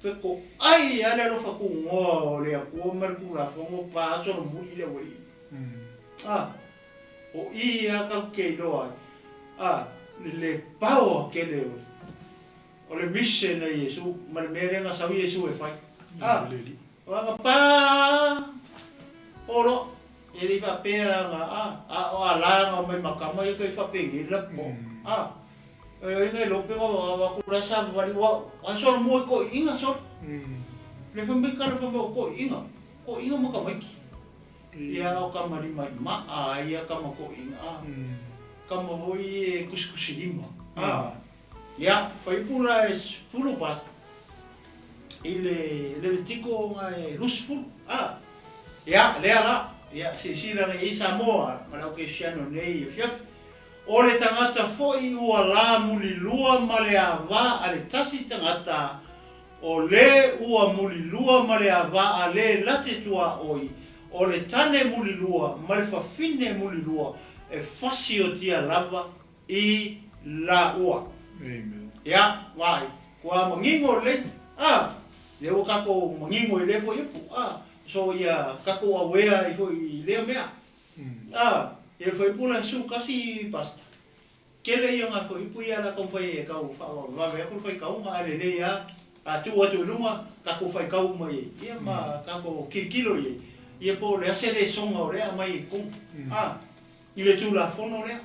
Fetoai lava le alofa tunoa o le Atua ma le Tulafono pa solomuli le aualii. A. O i a tatou te iloa ai, a, le power tele o le, o le mission a Iesu ma le mea lea na sau Iesu e fai. A, o ana pa o loa, e le i faapea ana, a, a o ala na omai ma tama ia toe faapenei le lapopoa. A, o ai na iloa pe na o atu la savavali, ua, ua solomua i toeaiina sole. Le fai mai tala fai mai o toeaiina, toeaiina ma tamaiti. Ia o tama lima i maa ai ia tama toeaiina a, tama foi e kusikusi lima a. Ia, fuaiupu la e 10 bas i le Levitiko ona e 20 a. Ia, lea la, ia silasila nei i ai Samoa ma le aukerisiano nei afiafi. O le tagata foi ua la mulilua ma le ava a le tasi tagata O le ua mulilua ma le ava a le late tuaoi, o le tane mulilua ma le fafine mulilua e fasiotia lava i laua. Amen. Ia, vaai, kua manino lelei, a, lea ua tatou manino i lea foi upu, a, so ia tatou aware ai foi i lea mea. A, ia le fuaiupu la e 11 pastor. Tele ia o ngā fuaiupu ia la taumafai e tau whaavave atu le faitauga ae lelei a a tuu atu i luga tatou faitau uma i ai ia ma tatou tilotilo i ai ia po o le a se lesona o lea e aumai i totonu a i le Tulafono lea.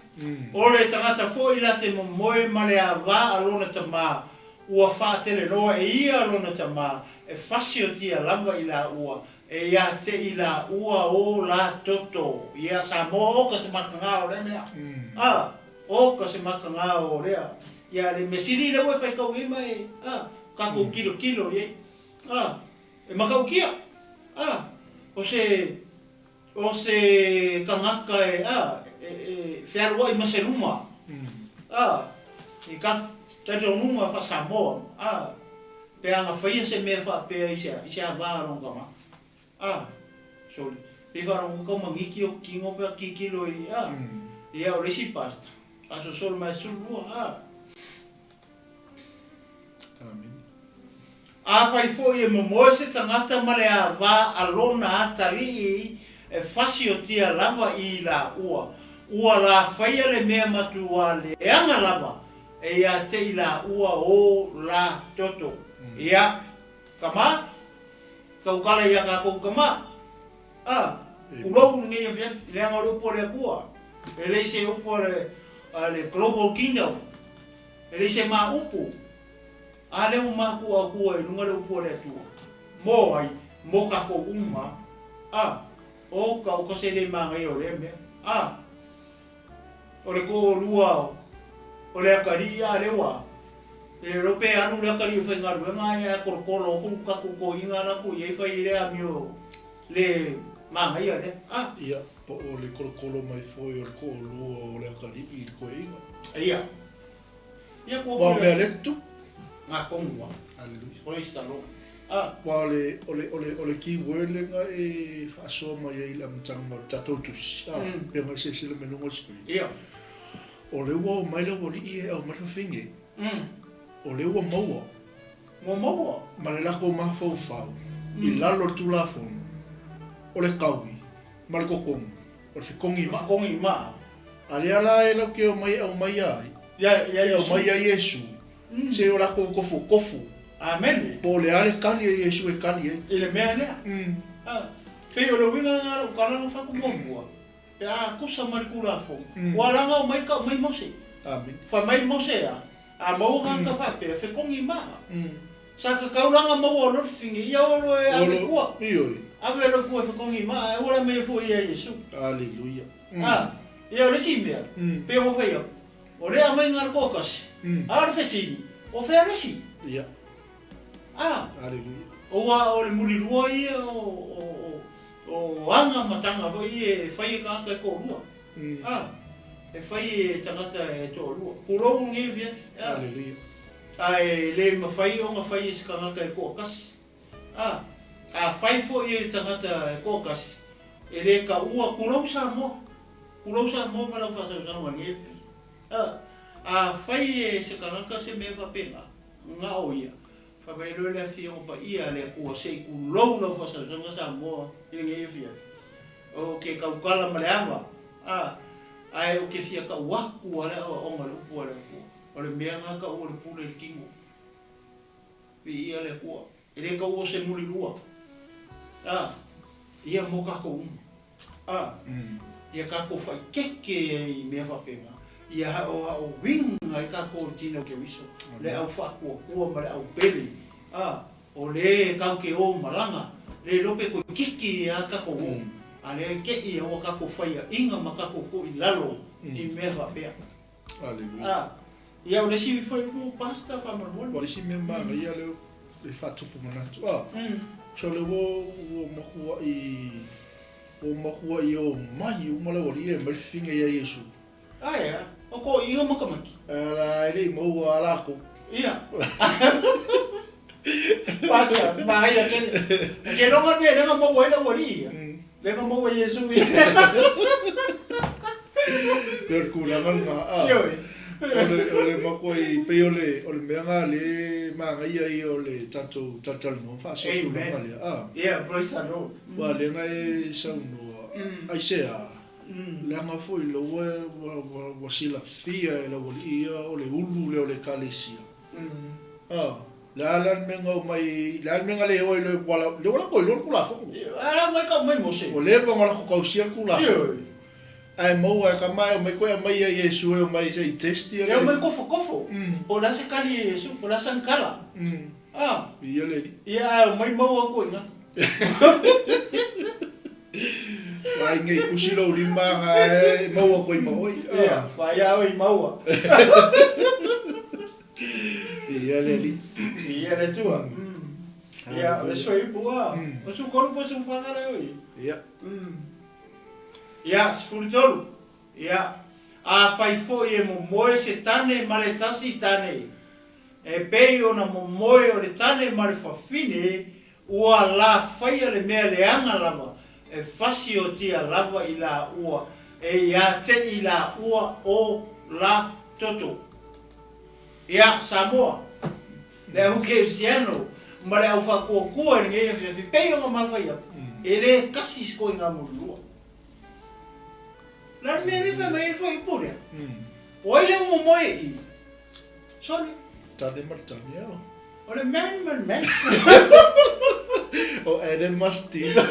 O le tagata foi la te momoe ma le ava a lona tama ua faatelenoa e ia lona tama e fasiotia lava i laua E ia te i laua o la toto. Ia Samoa oka se makanga o lea mea. A, oka se makanga o lea. Ia le mea sili lea ua e faitau i ai ma e, a, tatou tilotilo i ai. A, e matautia. A, o se, o se tagata e, a, e, e fealuai ma se luma. A, i ka talitonuga faa-Samoa, a, Pe a na faia se mea faapea i se i se ava a lona tama? A, sole. Pei faalogo kau maniki o kino pe a kikilo i, a, ia o le isi pastor. Aso solo mai 12, a. Amen. Afai foi e momoe se tagata ma le ava a lona atalii e fasiotia lava i laua, ua la faia le mea matua leaga lava E ia te i laua o la toto. Ia, kama, taukala ia tatou kama. A, ulou lenei afiafi, leaga o le upu a le Atua, e leai se upu a le, a le Global Kingdom, e leai se ma upu. A lea ua matua Atua i luga le upu a le Atua. Mo ai? Mo tatou uma. A, o ka o ka se le manaia o lea mea. A. O le toalua o le atalii a lea ua e le iloa pe alu le atalii e faigaluega ae ae kolokolo atu tatou toeaiina la atu i ai fai lea amio le manaia lea a. Ia, po o le kolokolo mai foi o le toalua o le atalii i le toeaina. Ia. Ia kua Aua o mea lea tutupu. Nga tonu a. Hallelujah. Praise the Lord. A. Aua o le, o le, o le, o le key word lea na e faasoa mai ai i le amataga o le tatou tusi, a, pei ona e silasila mai i luga o le screen. Ia. O lea ua omai le aualii e aumai le fafine. O lea ua maua. Ua maua. Ma le latou mafaufau i lalo o le Tulafono, o le taui ma le totogi, o le fetogi maa. Fetogi maa. A lea la e latou te omai e aumaia ai, e aumai ai Iesu, se o latou tofutofu. Amene. Po o le a le tali a Iesu e tali ai. I le mea lea. Pei o le uiga lena o lau tala na fai atu muamua, pe a tusa ma le Tulafono, ua laga omai tau mai Mose. Amene. Fai mai Mose a, a maua tagata faapea, fetogi maa. Sa kakaulaga maua o loe fafine, ia o loe ave i tua. Ioe. Ave loe i tua e fetogi i maa, ae aua le aumaia fua ia Iesu. Aleluia. A, ia o le isi mea, pei ona fai atu, o lea e aumai na o le toatasi, a o le fesili, o fea le isi? Ia. A. Aleluia. Aua o le mulilua ia o, o, o, o aga ma taga foi ia e fai e tagata e toalua. A, e fai e tagata e toalua. Tulou lenei afiafi. A. Aleluia. Ae le mafai ona fai e se tagata e toatasi. A, afai foi e le tagata e toatasi, e le taua, tulou Samoa, tulou Samoa ma lau faasausauga i lenei afiafi. A, afai e se tagata se mea faapena, na o ia, fai mai loa le Afioga Paia a le Atua, se i tulou lau faasausauga Samoa i lenei afiafi. Ou te tautala ma le ava, a, ae ou te fia tau atu lava le aoaoga i le upu a le Atua. O le mea lena tau o le pule i le tino. Viia le Atua. E le tau o se mulilua. A, ia mo tatou uma. A, ia tatou faitete ai i mea faapena, ia haohaoina ai tatou le tino o Keriso, le au faatuatua ma le au pele. A, o le tatou te o malaga, le iloa pe toeitiiti a tatou o, a lea e te i a ua tatou faiaina ma tatou tuu i lalo i mea faapea. Aleluia. A, ia o le isi foi upu pastor faamolemole. Ua le isi mea manaia lea e faatupu manatu. A, so lea ua ua makua'i ua makua'i omai uma le aualii e aumai le fafine ia Iesu. Ae a, o toeaiina ma tamaiti. Ala e le i maua a latou. Ia. Pastor, manaia tele. Ou te iloa mea lea na maua ai le aualii ia. Lea na maua e Iesu ia. Pei o le tulaga lena, a. Ioe. O le, o le makuai, pei o le, o le mea lena lea e manaia ia o le tatou talatalanoa ma faasoa tulaga lea, a. Yeah, praise the Lord. Aua o lea na e saunoa, aisea, leaga foi lea ua, ua, ua silafia e le aualii ia o le ulu lea o le Ekalesia. A. Le a la le mea na omai, le a le mea na le o ai loa i Kuala, lea ua latou iloa le Tulafono. A omai ka omai Mose. Ua leva ona latou tausia le Tulafono. Ioe. Ae maua e kama e omai koe aumai ia Iesu e omai se i test ia le. E omai kofokofo. Po o le a se kali e Iesu, po o le a sana kala. A. Ia le alii. Ia ae omai maua atu i ina. Vaai nei tusi lou lima na e maua atu ai ma oe. Ia, vaai a oe i maua. Ia le alii. Ia le Atua. Ia, o le soipu a. O su kolu po su whanga le oi. Ia. Ia, 13. Ia, afai foi e momoe se tane ma le tasi tane, e pei ona momoe o le tane ma le fafine, ua la faia le mea leaga lava, e fasiotia lava i laua, e ia te i laua o la toto. Ia, Samoa, le au kerisiano ma le au faatuatua i lenei afiafi, pei ona ma fai atu, e le kasi se koiga mulilua. O le a le mea lea e fai mai ai le fuaiupu lea? O ai le au momoe i i? Sorry. Tane ma le tane ao. O le man ma le man. O Adam ma Steve.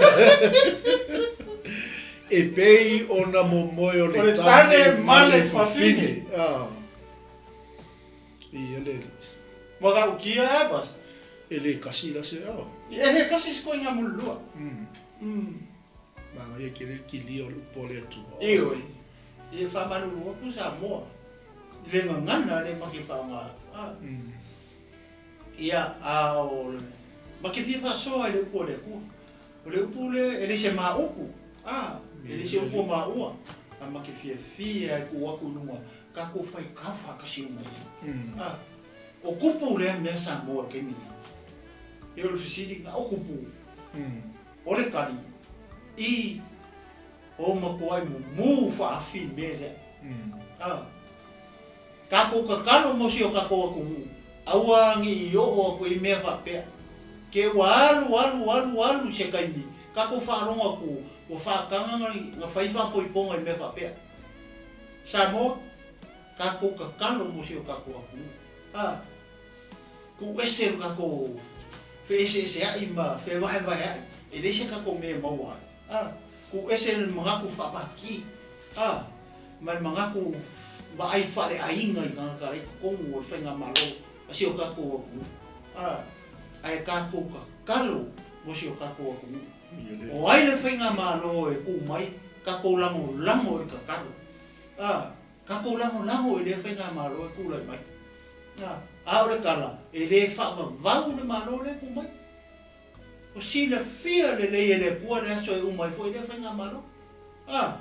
E pei ona momoe o le tane ma le fafine. Ah. Ia le alii. Matautia e bas. E le kasi la se ao. E le kasi se koiga mulilua. Manaia tele le kilia o le upu a le Atua. Ioe. Ia faamalulu atu Samoa i le gagana lea ma ke faaaoga atu. A. Ia, a o le ma ke fia faasoa i le upu a le Atua. O le upu lea, e le se ma upu, a, e le se upu a maua, a ma ke fiafia e tuu atu i luga, tatou faitau faatasi uma i ai. A, o kupu lea mea Samoa i le taimi nei. Ia o le fesili, na o kupu, o le tali, i o matuai mumu faafi i mea lea. A, tatou tatalo mo si o tatou atunuu, aua ne i oo atu i mea faapea. Ke ua alu, alu, alu, alu i se taimi, tatou faalogo atu ua faataga na fai faapoipoga i mea faapea. Samoa, tatou tatalo mo si o tatou atunuu. A, tuu ese lo tatou feeseeseai ma fevaevaeai, e leai se tatou mea e maua ai. A, tuu ese le manatu faapaki, a, ma le manatu vaai faaleaiga i tagata la i totonu o le faigamalo a si o tatou atunuu. A. Ae tatou tatalo mo si o tatou atunuu. O ai le faigamalo e tu mai, tatou lagolago i le tatalo. A, tatou lagolago i lea faigamalo e tulai mai. A, a o le tala, e le faavavau le Malo lea e tu mai. Ua silafia lelei e le Atua le aso e uma ai foi lea faigamalo. A,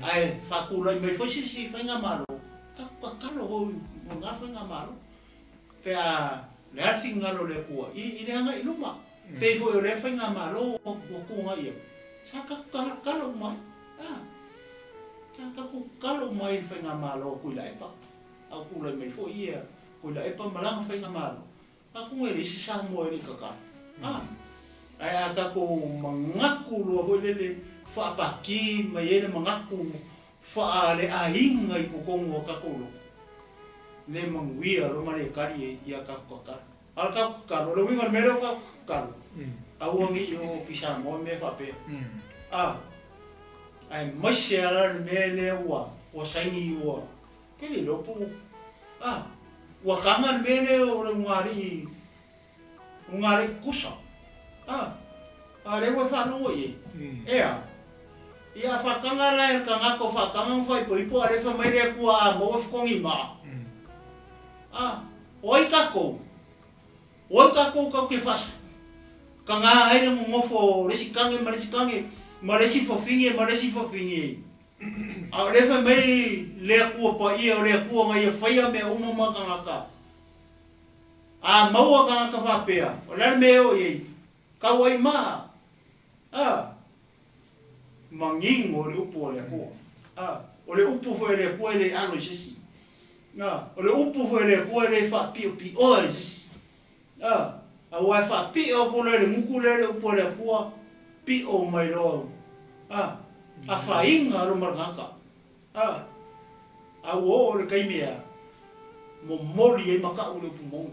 ae faatulai mai foi se isi faigamalo, tatou tatalo foi mo lena faigamalo. Pe a le a le finagalo o le Atua i le agai i luma. Pei foi o lea faigamalo ua tuanai ai, sa tatou talotalo uma ai. A, sa tatou tatalo uma ai i le faigamalo a Tuilaepa. A ua tulai mai foi ia Tuilaepa ma lana faigamalo, atonu e leai se Samoa e le i tatalo. A, ae a tatou manatu loa foi lele faapati mai ai le manatu faale-aiga i totonu o tatou loto, le manuia loa ma le tali i a tatou tatalo. A o le tatou tatalo, o le uiga o le mea lea o tatou tatalo, aua ne i oo atu i Samoa mea faapea. A, aemaise lava la le mea lea ua saini ua, ke le iloa po o, a, ua taga le mea lea o le ulugalii, ulugalii kusa. A, a lea ua e faalogo i ai. Ea? Ia a faataga la e le tagata o faataga ona faaipoipo a lea fai mai le Atua a maua fetogi maa. A, o ai tatou? O ai tatou tatou te faataga ai le nonofo o le isi tane ma le isi tane ma le isi fafine ma le isi fafine? A o lea fai mai le Atua Paia o le Atua na Ia faia mea uma ma tagata. A maua tagata faapea, o le a le mea e oo i ai? Tau ai maa. A! Manino le upu a le Atua. A! O le upu foi a le Atua e le alo i se isi. A! O le upu foi a le Atua e le faapiopioa i se isi. A! Aua e faapio atu loa i le gutu lea le upu a le Atua, pio mai loa. A! Afaina lo ma le tagata. A! A ua oo i le taimi ea, momoli ai makaʻu le upu moni.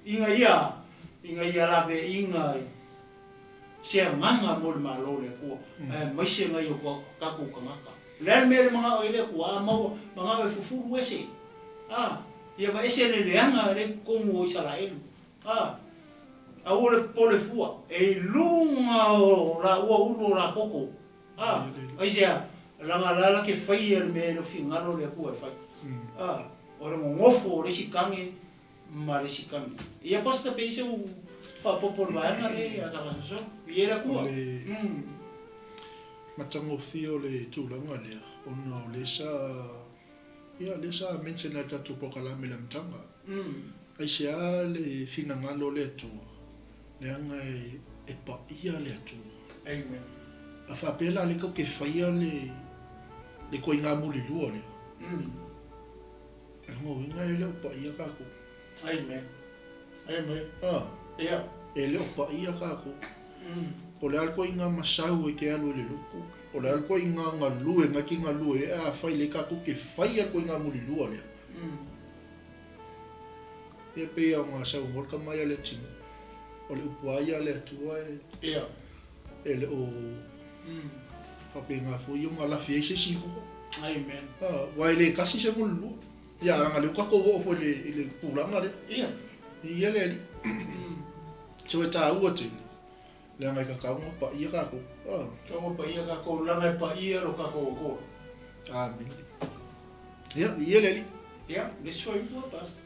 Ina ia, ina ia laveaiga i se agaga mo le Malo o le Atua, aemaise nai o tatou tagata. O le a le mea e le manao ai le Atua? A maua, manao e fufulu ese. A, ia vaese le leaga lea i totonu o Isaraelu. A, aua le popole fua, e i luga o laua ulu o lakoto. A, aisea? Leaga la la ke faia le mea e le o finagalo le Atua e fai. A, o le nonofo o le isi tane ma le isi tane. Ia Pastor pe i ai seu faaopoopo i le vaega lea ia Tavasoso. Viia le Atua. O le matagofie o le tulaga lea ona o lea sa ia lea sa mention ai le tatou polokalame i le amataga. Aisea le finagalo o le Atua leaga e paia le Atua. Amen. A faapea la lea tou te faia le le ituaiga mulilua lea. O lona uiga e le o paia tatou. Amen. Amen. A. Ia. E le o paia tatou. Po o le a le ituaiga masau e te alu i le lotu, po o le a le ituaiga galue na e te galue ai, afai lea tatou te faia le ituaiga mulilua lea. Ia pei lava ona saunoa le tama ia a le atunuu, o le upu lava ia a le Atua e, Ia. e le o faapena foi ona lafi ai se isi i o. Amen. Aua e le tasi se mulilua. Ia leaga o lea ua tatou oo foi i le tulaga lea. Ia. Ia le alii. So e taua tele, leaga e tatau ona paia tatou. Tatau ona paia tatou, leaga e paia lo tatou Atua. Amene. Ia, viia le Alii. Ia, le isi foi upu, Pastor.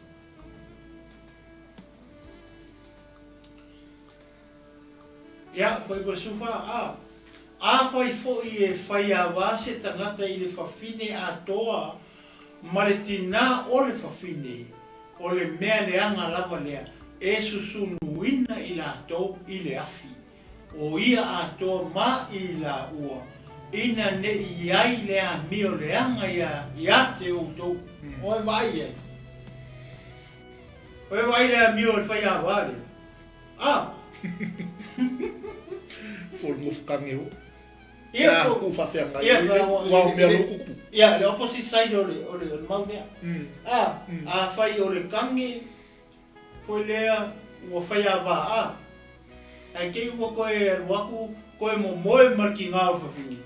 Ia, foi ko Sufa, a. Afai foi e faiava se tagata i le fafine atoa ma le tinā o le fafine, o le mea leaga lava lea e susunuina i latou i le afi. O ia atoa ma i laua, ina ne i i ai le amio leaga ia te outou. Oi vaai i ai. Oi vaai i le amio o le faiava lea. A! Po o le nofokage o. Ia, po. Ku faafeagai ai le aua o mea o tupu. Ia, le opposite side o le, o le mau lea. A, afai o le kage foi lea ua faiava a, ae te i ua toe alu atu toe momoe ma le tiga o le fafine,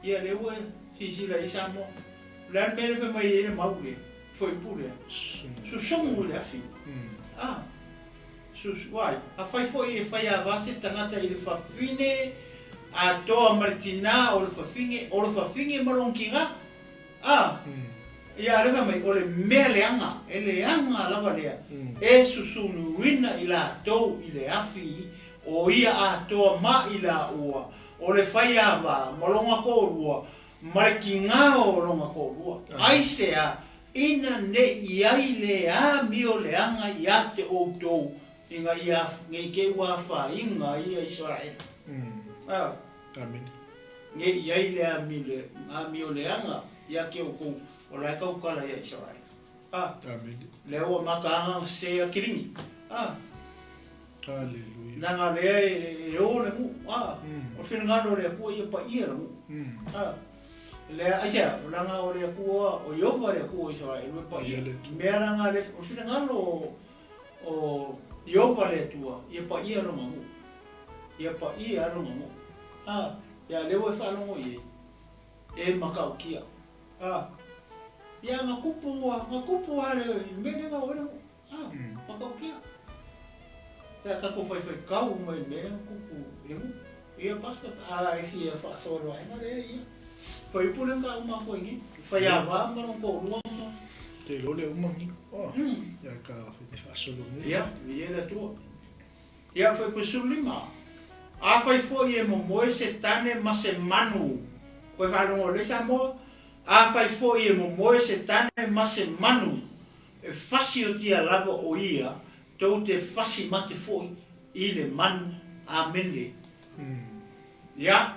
ia lea ua silasila i ai Samoa. O le a le mea lea fai mai ai le mau lea, fuaiupu lea? Susumu i le afi. A. Susu ai. Afai foi e fai ava se tagata i le fafine atoa ma le tinā o le fafine, o le fafine ma lona tinā. A, ia lea fai mai, o le mea leaga, e leaga lava lea, e susunuina i latou i le afi o ia atoa ma i laua, o le fai ava ma lona toalua, ma le tinā o lona toalua. Aisea Ina ne i ai le amio leaga ia te outou ina ia ne i te ua afaina ai ia Isaraelu. A. Amene. Ne i ai le amio leaga ia te outou o la e tautala ia Isaraelu. A. Amene. Lea ua mataga se a Kilini. A. Aleluia. Leaga lea e o le nuu, a, o le finagalo o le Atua ia paia le nuu. A, lea, aisea, leaga o le Atua, o Ieova le Atua o Isaraelu e paia. Mea leaga le, o le finagalo o, o Ieova le Atua, ia paia lona nuu. Ia paia lona nuu. A, ia lea ua e faalogo i ai, e matautia. A, ia na tupu, na tupu lava le mea lea na oo ai le nuu. Ah, matautia. Pe a tatou faifai uma i le mea lea na tupu i le nuu. Ia pastor, a e fia faasoa le vaega lea, ia. Fuaiupu lea na taua matou ai nei. Faiava ma lona toalua ma. Te iloa lea uma ni. Oh, ia ka te faasolo nei. Ia, viia le Atua. Ia, fuaiupu 15. Afai foi e momoe se tane ma se manu. Koe faalogo lelei Samoa. Afai foi e momoe se tane ma se manu. E fasiotia lava o ia tou te fasi mate foi i le manu. Amene. Ia,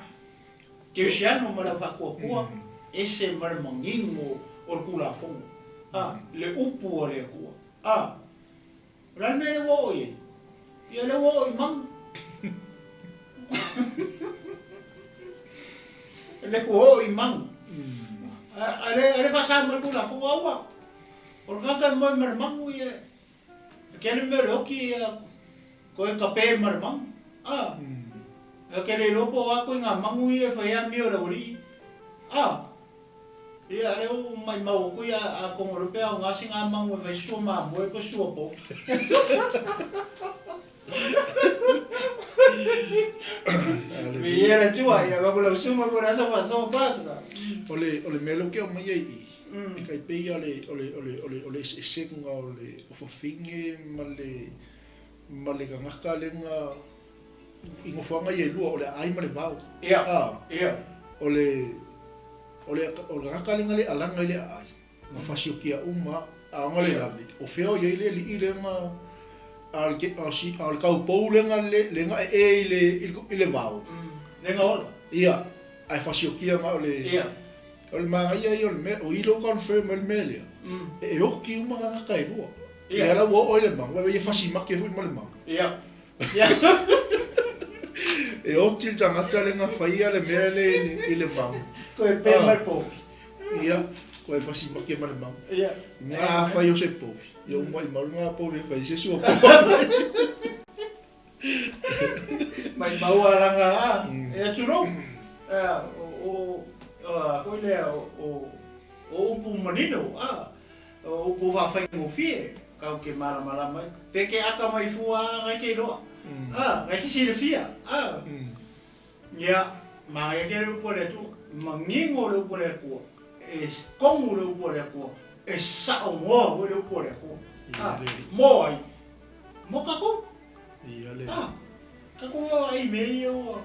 Keusiano ma le au faatuatua, ese ma le manino o le Tulafono, a, le upu a le Atua. A, o le a le mea lea ua oo i ai? Ia, lea ua oo i manu. Lea ua oo i manu. A, a le faasa mai le Tulafono, aua. O le tagata e moe ma le magu ia, e ke ale mea o le oki ia, koe kape ma le magu. A, e ke le iloa po o a koe ngā magu ia e whai amio o le aualii. A, ia are o maimau aku ia a kongo le pea o ngā se ngā magu e whai sua māmoe po sua po. Me ia le tua, ia waku lau sunga po le asa whasoa pātata. O le, o le mea leo ke o mai ai i, E kai pei ia le, o le, o le, o le, o le eseesega o le ofofine ma le, ma le tagata lega i nofoaga ia e lua, o le aai ma le vao. Ia, a, ia. O le, o le, o le tagata lega le alaga i le aai, na fasiokia uma, a ona le lave, o fea o i ai le alii lega, a o le, a o si, a o le kaupou lega le, lega ee i le, i le vao. Lega ola. Ia, ae fasiokia na o le, Ia. O le manaia ia o le mea, o i lou confirm ai le mea lea, e oki uma tagata e lua. Lea la ua oo ai le magu, aua ia fasi make foi ma le magu. E oti le tagata le na faia le mea le i le magu. Koe pe ma le povi. Ia, koe fasi make ma le magu. Nga fai o se povi. Ia uma i mau nga povi e fai se sua povi. Maimau a langa a, e atu lou. O, o, foi lea, o, o upu manino, a, o upu whawhaingofie, kau ke malamalama ai. Pe ke aka mai fua a, ngai ke iloa. A, ngai ke silafia, a. Ia, manaia tele le upu a le Atua, manino le upu a le Atua, e kogu le upu a le Atua, e saogoa foi le upu a le Atua. A, mo ai, mo tatou. Ia le. A, tatou vaavaai i mea ia ua,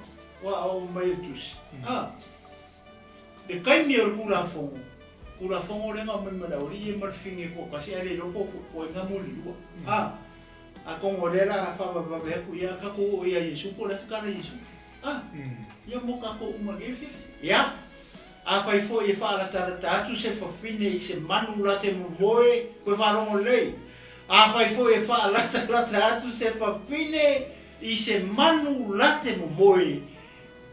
ua aumai e le Tusi. A, le taimi o le Tulafono, Tulafono lea na aumai ma le aualii ia ma le fine toatasi ae le iloa po o ai na mulilua. A, atonu o lea o le a faavavevave atu, ia tatou oo ia Iesu po o le a se tala a Iesu. A, ia mo tatou uma nei fiafi. Ia, afai foi e faalatalata atu se fafine i se manu la te momoe, koe faalogo lelei. Afai foi e faalatalata atu se fafine i se manu la te momoe,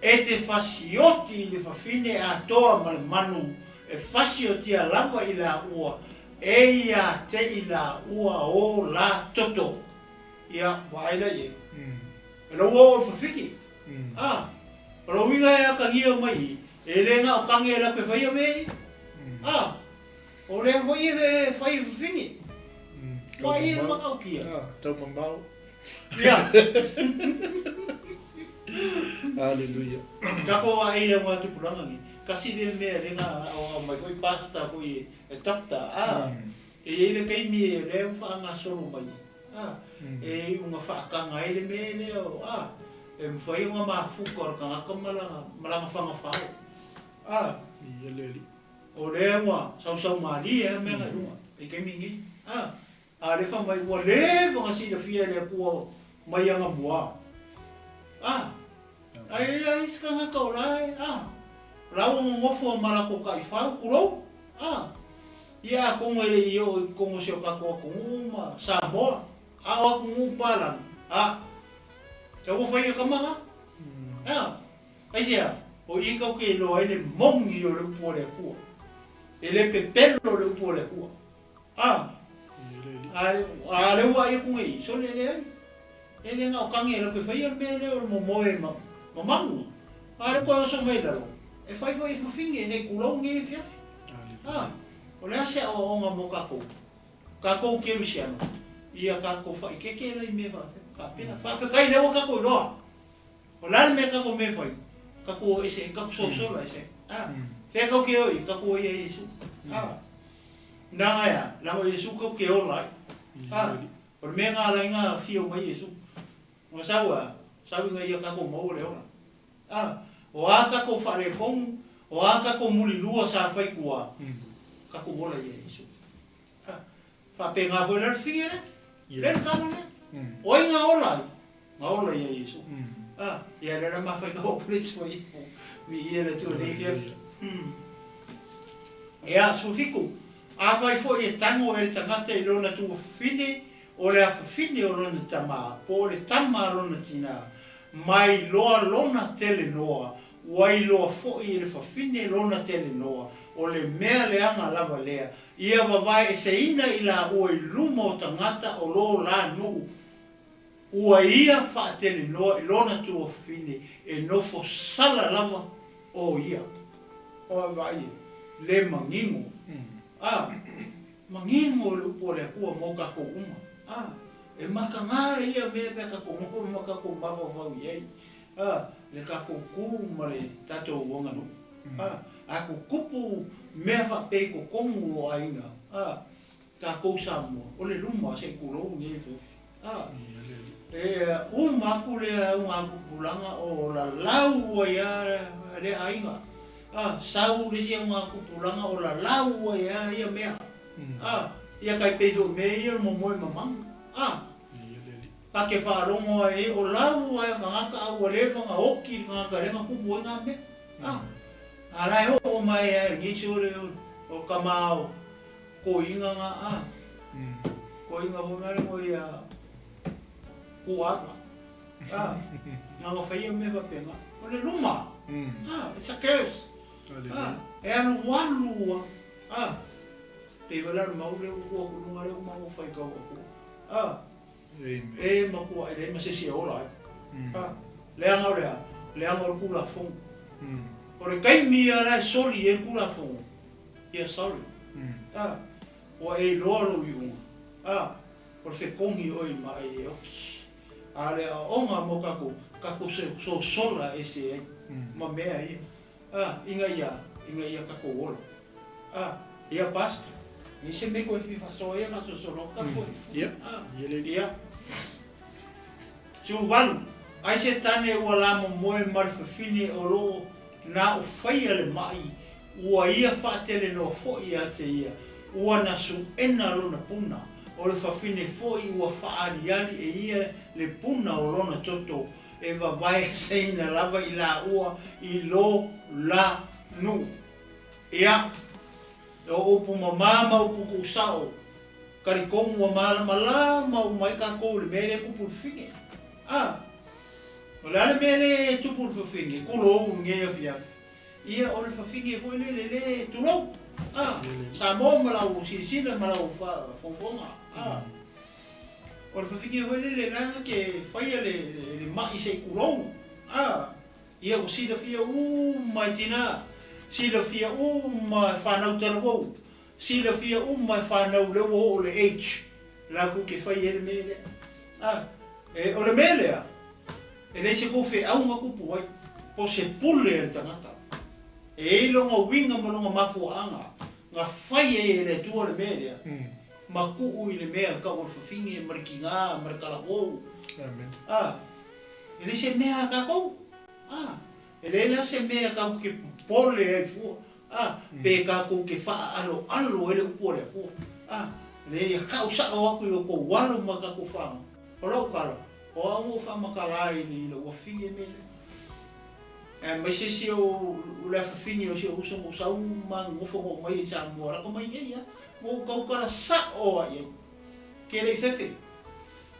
e te fasioti i le fafine atoa ma le manu, e fasiotia lava i laua, e ia te i laua o la toto. Ia, vaai la i ai. E lou oo o le fafine. A, o lou uiga e atagia mai i, e le na o tane e latou e faia mea ia. A, o lea foi e fai e fafine. Ua ia le matautia. Taumamao. Ia. Aleluia. Kako wa eira ngā tupuranga ni. Kasi le mea le ngā o mai foi pasta foi e doctor. Ah. E iai le taimi e lea ua faagasolo mai a, e iu na faataga ai le mea lea o a, e mafai ona mafuta o le tagata ma lana, ma lana fagafao. A, o lea ua sausau malie lava mea na i luga i taimi nei. A, a lea fai mai ua leva ona silafia e le Atua mai anamua. A, Ae i ai isi tagata o la e, a, la ua nonofo ma latou taifau, tulou, a, ia atonu e le i oo i totonu o si o tatou atunuu ma Samoa, a o atunuu palagi, a, la ua fai e tama la, a, aisea, o i tou te iloa ai le moni o le upu a le Atua, e le pepelo le upu a le Atua. A, a, a lea ua ai atu nei, sole e leai. E le na o tane e latou e faia le mea lea o le momoe ma, ma manu. A lea toe oso mai i lalo, e fai foi e fafine nei tulou nei afiafi. A, o le a se aoaoga mo tatou, tatou kerisiano, ia tatou faikeke la i mea faapea. Faafetai lea ua tatou iloa. O le a le mea tatou mea e fai? Tatou o ese ai, tatou sosola ese ai. A, fea tou te o i ai? Tatou o ia Iesu. A, Leaga e a? Leaga o Iesu tou te ola ai. A, o le mea na ala ai na afio mai Iesu. Ua sau a, sau ina ia tatou maua le ola. A, o a tatou faaletonu, o a tatou mulilua sa fai tua, tatou ola ia Iesu. A, faapena foi la le fia lea, lea le tala lea. O ai na ola ai? Na ola ia Iesu. A, ia lea la mafai na operate mai ipo. Viia le Atua i lenei afiafi. Ia, 17, Afai foi e tango e le tagata i lona tuafafine, o le afafine o lona tama, po o le tama a lona tina, mai loa lona telenoa, ua iloa foi e le fafine lona telenoa, o le mea leaga lava lea, ia vavaeeseina i laua i luma o tagata o lo la nuu, Ua ia faatelenoa i lona tuafafine e nofo sala lava o ia. Oe vaai e, le manino. A, manino le upu a le Atua mo tatou uma. A, e mataga ia mea pe a tatou nofo ma tatou mafaufau i ai, a, le tatou tu ma le tatou aganuu. A, a tutupu mea faapea i totonu o aiga, a, tatou Samoa, o le luma se i tulou lenei afiafi. A, e uma atu lea augatupulaga o lalau ai lava lea aiga. A, sau le isi augatupulaga o lalau ai lava ia mea. A, ia tai pei foi o mea ia o le momoe mamanu. A, ta te faalogo ai o lau ai o tagata a ua leva ona oti le tagata lea na tupu ai na mea. A, a la e oo mai lava i lenei sole o tama o Koiga nga a. Koiga foi nga le ngoi a Kuala. A. Nga nga whaia me whapena. O le luma. A, it's a curse. A, e alu alu a. A. Pei wala le mau le ua ku lunga le uma ua whai kau aku. A. E makua e le ma se si e ola ai. A. Leaga o le a? Leaga o le Tulafono. O le taimi ia la e soli ai le Tulafono, ia sorry. A. Ua e iloa lou iuga. A. O le fekogi oe i maʻai e oki. A o le aoaoga mo tatou, tatou sosola ese ai ma mea ia. A, ina ia, ina ia tatou ola. A, ia Pastor, nei se mea koe fia faasoa ia faasolosolo atu tatou foi. Ia, A, ia le ia. 18, ai se tane ua la momoe ma le fafine o loo na o faia le maʻi, ua ia faatelenoa foi ia te ia, ua na suʻena lona puna, o le fafine foi ua faaaliali e ia le puna o lona toto, e vavaeseina lava i laua i lo la nuu. Ia, o upu mama ma upu tuusao, talitonu ua malamalama uma ai tatou i le mea lea e tupu i le fafine. A, o le a le mea lea e tupu i le fafine? Tulou i lenei afiafi. Ia, o le fafine foi lele le, tulou, a, Samoa ma lau silasila ma lau faafogafoga, a. O le fafine foi lele la ke faia le le maʻi se i tulou, a, ia ua silafia uma e tina, silafia uma e fanau talavou, silafia uma e fanau lea ua oo le age latou ke fai ai le mea lea, a. E, o le mea lea, e leai se kou feauga kupu ai, po o se pule a le tagata. E i ai lona uiga ma lona mafuaaga na fai ai e le Atua le mea lea, ma tuu i le mea tau o le fafine ma le tinā ma le talavou. A, e leai se mea a tatou. A, e leai la se mea tatou te popole ai fua, a, pe tatou te faaaloalo ai le upu a le Atua. A, leai, ia tau sao atu i o outou alo ma tatou fanau. O lau tala, o au na ou faamatala i le lou afafine mea lea. Aemaise si ou le afafine o si ou uso na ou sau ma nonofo na oo mai i Samoa lata mai nei a, na ou tautala sao a i ai. Ke le i fefe.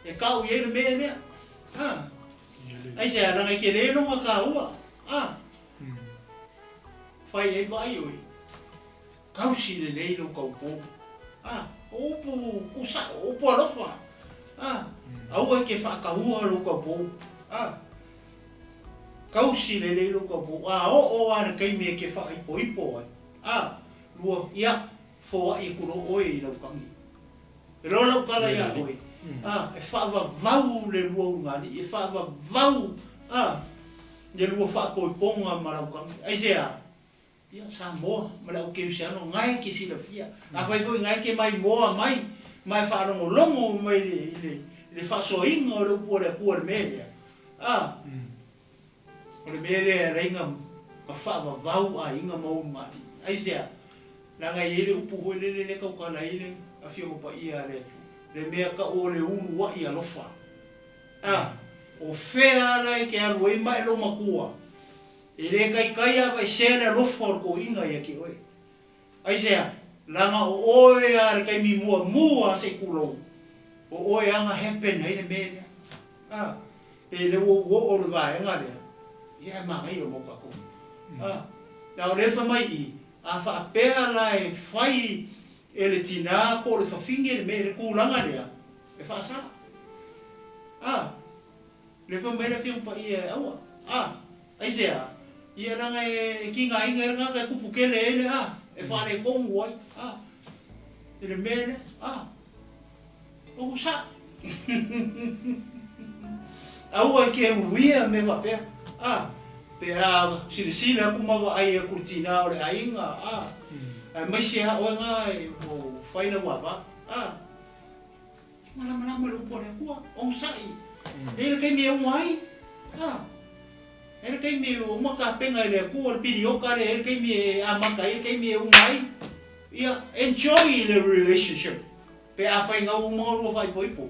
E kau i ai le mea lea. A. Aisea, leaga e tele lona taua. A. Fai ai vaai oe. Tausi lelei lou taupou. A, o upu kusao, o upu alofa. A, aua e te faataua lou taupou. A, tausi lelei lou taupou. A oo lava i le taimi e te faaipoipo ai, a, lua, ia, foai atu loa oe i lau tagi. E loa lau tala ia oe, a, e faavavau le lua ulugalii, e faavavau, a, le lua faapoipoga ma lau tagi. Aisea? Ia, Samoa ma le au kerisiano na e te silafia. Afai foi na e te maimoa mai ma e faalogologo mai i le, i le faasoaina o le upu a le Atua i le mea lea, a, o le mea lea e ala ai na faavavau aiga ma ulugalii. Aisea? Leaga e i ai le upu foi lele lea e tautala ai le Afioga Paia a le Atua, le mea tau o le uluai alofa. A, o fea la e te alu ai ma e lou matua? E le taitai avaesea le alofa o le toeaina ia te oe. Aisea? Leaga o oe a le taimi muamua se i tulou, o oe a na happen ai le mea lea. A, pe le ua ou oo i le vaega lea, ia e manaia mo tatou. A, a o lea e fai mai i i, a faapea la e fai e le tinā po o le fafine le mea, le tulaga lea, e faasala. A. Le fai mai le Afioga Paia e aua, a, aisea? Ia leaga e tigaina ai le tagata e tupu tele ai le a, e faaletonu ai, a, i le mea lea, a, o sa. Aua e te uia mea faapea, a, pe a silasila atu ma vaai atu i le tina o le aiga, a, aemaise lava oe na e fai lau ava, a. Malamalama le upu a le Atua, onosai. E i ai le taimi e uma ai, a. E i ai le taimi e uma tapena e le Atua le piriota lea, e i ai le taimi e amata ai, e i ai le taimi e uma ai. Ia, enjoy le relationship pe afai na ua uma ona lua faaipoipo.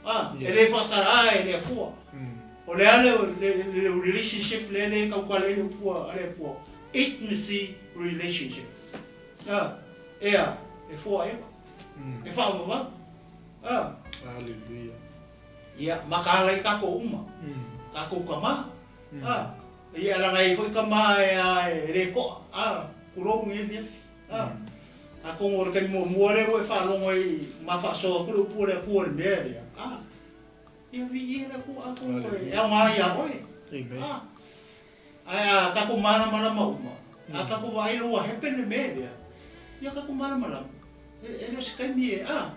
A, e le faasala e le Atua. O le a le, le relationship lea e tautala ai le upu a le Atua? Intimacy relationship. A, ea, e forever. E faavavau. A. Haleluia. Ia, makaala ai tatou uma. Tatou tama. A. Ia, leaga e i ai foi tama e a e le toa. A, tulou lenei afiafi. A. Atonu o le taimi muamua lea ua e faalogo ai ma faasoa atu le upu a le Atua i le mea lea. A. Ia, viia le Atua atonu e aoga ia oe. Amen. A. Ae a tatou malamalama uma, a tatou vaai loa ua happen le mea lea, ia tatou malamalama, e le o se taimi e, a,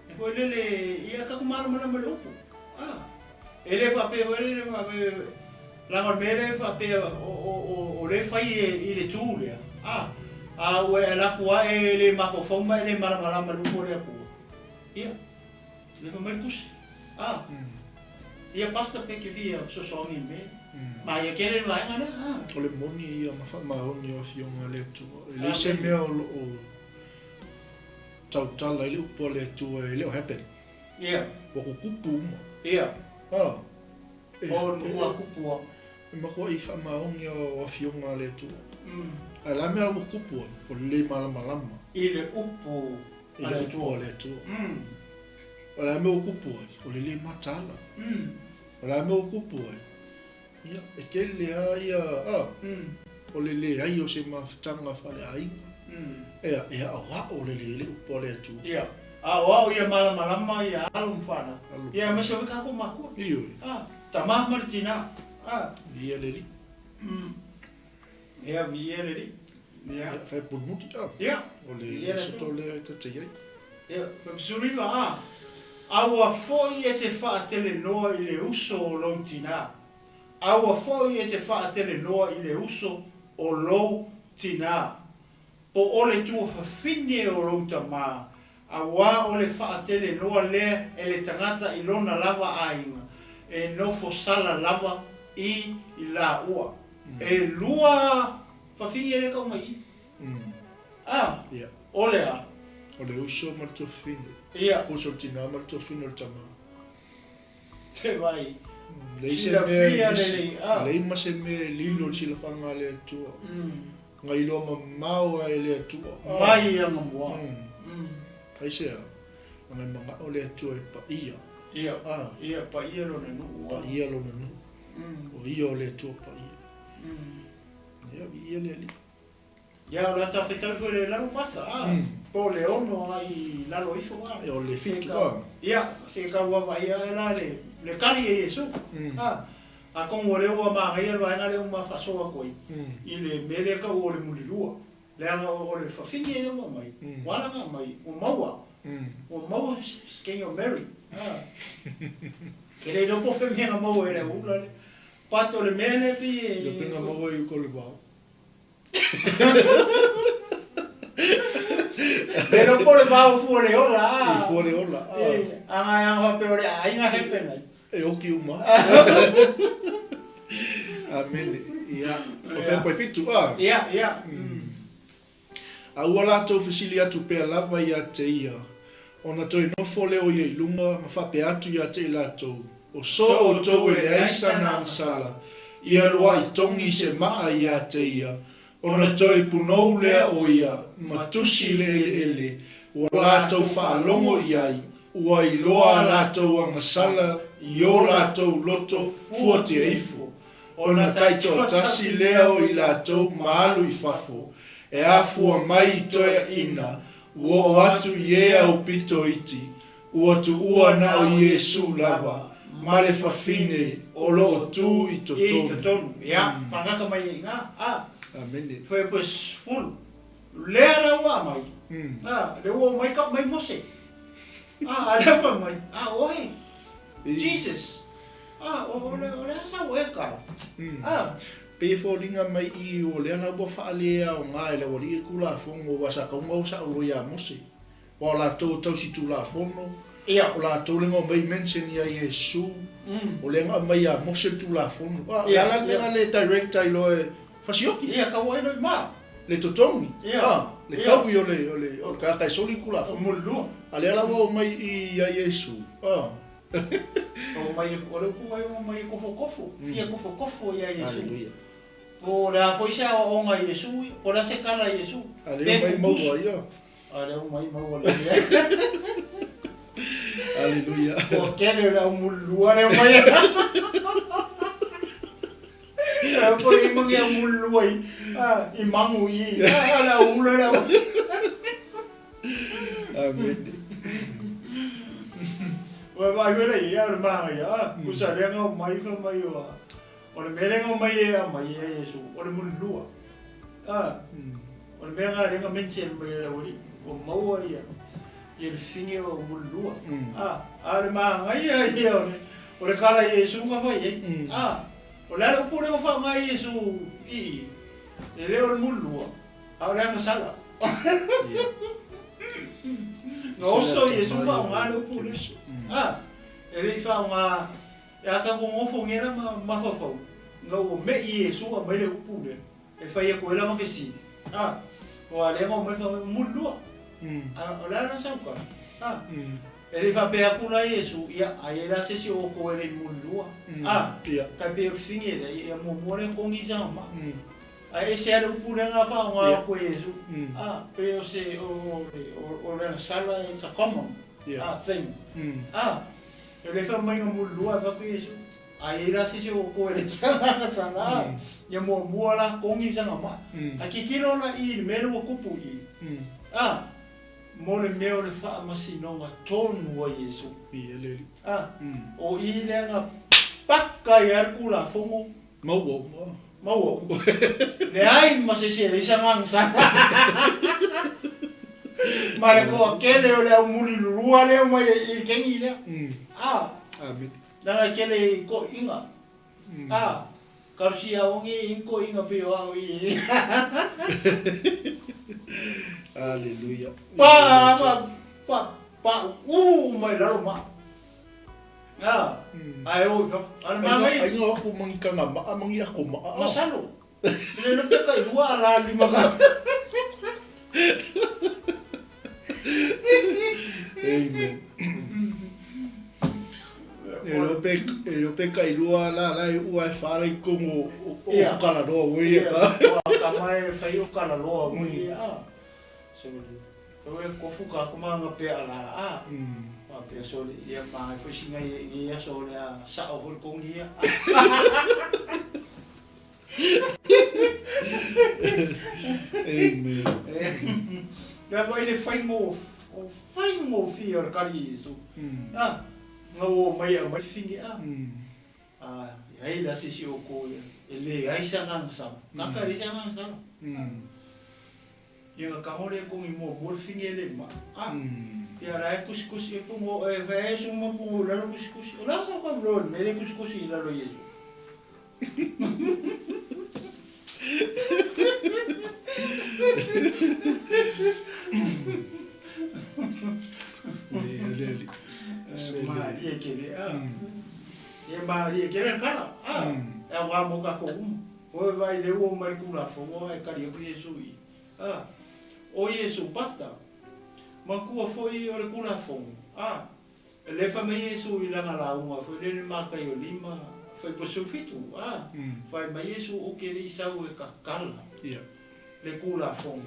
e foi lele, ia tatou malamalama i le upu, a. E le faapea foi lele, leaga o le mea lea e faapea o lea e fai i le tu lea, a, a ua e alu atu lava e le mafaufau ma e le malamalama i le upu a le Atua, ia, Leva mai le tusi. A. Ia Pastor pe te fia fesoasoani i le mea. Maia tele le vaega lea. A. O le moni ia ma faamaoni o Afioga a le Atua. E leai se mea o lo o tautala i le upu a le Atua e le o happen. Ia. Ua kukupu uma. Ia. A. O le matua kupu lava. E matuai faamaoni o Afioga a le Atua. Ae o le a mea ua kupu ai? O le le malamalama. I le upu a le Atua. I le upu a le Atua. O le a mea ua kupu ai? O le le mataala. O le a mea ua kupu ai? Ia, e tele lava ia, a, o le leai o se mafutaga faaleaiga. Ea, e aoao lelei ai le upu a le Atua. Ia, aoao ia malamalama ia alo ma fanau. Ia, aemaise foi tatou matua. Ioe. A, tama ma le tina. A. Viia le Alii. Ia, viia le Alii. Ia. Ia, fai mulimuli. Ia. O le aso lea e ta te i ai. Ia, Suriva, a. Aua foi e te faatelenoa i le uso o lou tinā. Aua foi e te faatelenoa i le uso o lou tinā, po o le tuafafine o lou tamā, auā o le faatelenoa lea e le tagata i lona lava aiga, e nofo sala lava i laua. E lua fafine lea e tau mai i i. A, o le a? O le uso ma le tuafafine. Uso o le tinā ma le tuafafine o le tamā. Te vai. Leai se mea e misi, leai ma se mea e lilo i le silafaga a le Atua. Na iloa mamao lava e le Atua. Mai anamua. Aisea? Leaga e manao le Atua e paia. Ia, ia, paia lona nuu. Paia lona nuu. O ia o le Atua paia. Ia, viia le Alii. Ia, o le ata fetau foi le lalo pasa, a, po o le 6 agai i lalo ifo, a. O le 7, a. Ia, se i tau vaavaai ae la le tali e Iesu, a. Atonu o lea ua manaia le vaega lea ua ma faasoa atu ai, i le mea lea e tau o le mulilua, leaga o le fafine lea ua aumai, ua ala ona aumai, ua maua, ua maua se teine o Mary, a. E le iloa po o fea mea na maua ai e le au ula lea. But o le mea lea e pei e. Le pena maua i uka o le vao. Le iloa po o le vao fua le ola a. I fua le ola a. A ga e faapea o le aiga hepe nai. E oki uma. Amene. Ia, o fea koe 7 a? Ia, ia. A ua latou fesili atu pea lava ia te ia, ona toe nofo lea o ia i luga ma faapea atu ia te i latou, O so outou e leai sana agasala, ia luaʻi togi se maʻa ia te ia, ona toe punou lea o ia ma tusi i le eleele ua latou faalogo i ai, ua iloa a latou agasala i o latou loto fuatia ifo. Ona taitoatasi lea o i latou ma alu i fafo, e afua mai i toeaina, ua oo atu i e aupito iti, ua tuua na o Iesu lava ma le fafine o lo o tu i totonu. I totonu. Ia, fagata mai ai i ina, a. Amene. Fuaiupu 10. Lea la ua aumai, a, lea ua omai kau mai Mose. A, a lea fai mai, a oe, Jesus, a, o le, o le a sau e kala. A. Pei e foliga mai i o lea la ua faaleaoga e le aualii le Tulafono aua sa tau ona saoloa ia Mose. Aua o latou o tausi Tulafono, o latou lea na omai mention ia Iesu, o lea na aumai ia Mose le Tulafono. A, o le a la le mea na le direct ai loa e fasioki? Ia, tau ai loa i ma. Le totogi, a, le taui o le, o le, o le tagata e soli le Tulafono. O mulilua. A lea la ua omai i ia Iesu, a. Omai, o le upu mai omai e kofokofo, fia kofokofo ia Iesu. Haleluia. Po o le a foi se aoaoga a Iesu, po o le a se kala a Iesu. A lea omai maua ia. A lea omai maua le mea. Haleluia. Po o tele o le au mulilua lea omai. E po i mangi au mulilua i, i magu i, a le au ula le au. Amene. Ua vaai foi lea ia o le manaia, a, usa lea na omai fai mai o, o le mea lea na omai e aumai ia Iesu, o le mulilua. A, o le mea na lea na mention mai e le aualii, ua maua ia, ia le fine o mulilua. A, a o le manaia ia o le, o le kala i Iesu na fai ai. A, o le a le upu lea na faaaoga e Iesu i i, e le o le mulilua, A o le agasala. Na oso Iesu faaaoga le upu lea. A, e le i faaaoga, e a tatou nofo nei la ma mafaufau, ina ua me'i Iesu aumai le upu lea, e fai atu ai lana fesili. A, aua lea na omai fai mai, mulilua. A, o le a la sau tala? A, e le i faapea atu la Iesu, ia, a i ai la se isi o outou e le i mulilua. A, tai pei o le fine lea, ia muamua lea togi sana maa. Ae ese lava le upu lea na faaaoga atu e Iesu, a, pei o se, o le agasala, it's a common thing. A, e le fai mai na mulilua ae fai atu Iesu, a i ai la se isi o outou e le sana agasala, a, ia muamua la togi sana maa. Ae tilotilo la i le mea lea ua tupu i i, a, mo le mea o le faamasinoga tonu a Iesu. A, o i lea na paka ai lava le Tulafono. Maua uma. Maua uma. Leai ma se isi e leai se agaga sana. Ma le toatele o le au mulilulua lea omai i le kegi lea. A. Amene. Leaga e tele i toeaiina. A. Kalusia ogi i toeaiina pei o au i. Aleluia. Pa pa pa pa u mai lalo ma. A. Ae o i fafo. A o le manaia. Ai nga aku mangi kanga maa mangi ako maa. Masalo. Le lo pe kai lua ala lima ka. Amen. E lo pe e lo pe kai lua la la e ua e whāla i kongo o o ua ia ka. Ka mai whai o kalaloa ua ia a. So so e kofu ka kumanga pe ala a. Ma pe so ia ma foi singa ia so le a sa o foi kongi ia. Amen. Ia koe le whaingo, o whaingofie o le kari i Iesu. A, nga o mai a mai whiwhingi a. A, i ai la sisi o ko ia, e le ai sa nganga sala. Nga ka le sa nganga sala. Ia nga kahore e kongi mua mua le whiwhingi e le ma. A, ia la e kusikusi e pungo, e whae e suma pungo lalo kusikusi. O la sa ka mlo me le kusikusi i lalo Iesu. Malie kele a. Ia malie kele kala a. E wa mo ka ko uma. Oi vai le o mai kula fongo ai kari o Iesu i. A. O Iesu basta. Makua foi o le kula fongo. A. E lefa mai Iesu i lana lauga foi lele Mataio 5, 17, a, fai mai Iesu o ke le i sau e kakala le Tulafono,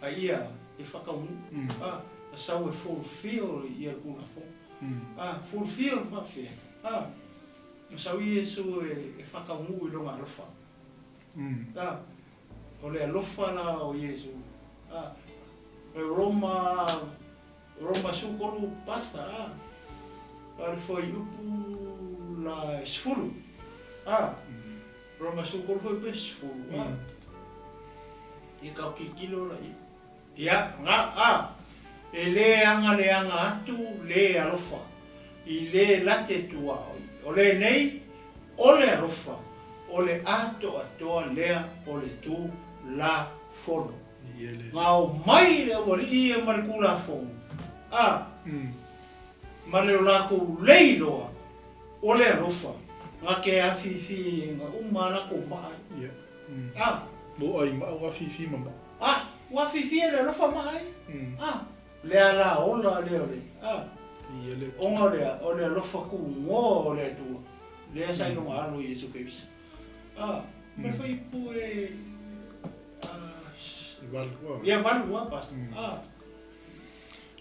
a ia e whakaunu, a, a sau e fulfill ia le Tulafono, a, fulfill faafefea, a, na sau Iesu e whakaunu i lona alofa, a, o le alofa la o Iesu, a, Roma Roma 13 pasta a a le fuaiupu la e 10 a Roma 13 fuaiupu e 10 a ia kau kilokilo la ia ia nga a e le aga leaga atu le alofa i le late tuaoi o lenei o le alofa o le atoatoa lea o le tu la fono. Ngao mai le aualii ia ma le Tulafono, a, ma le o lakou lei loa o le alofa, nga ke afifi nga uma a lakou maa ai. A. Mo ai maa ua afifi ma maa. A, ua afifi e le alofa maa ai. A, le ala ola lea o le, a, ona o le, o le alofa kugoa o le Atua, lea sa iloga alo Iesu Keriso. A, ma le faiupu e, a, E 8 lava. Ia 8 lava, Pastor. A.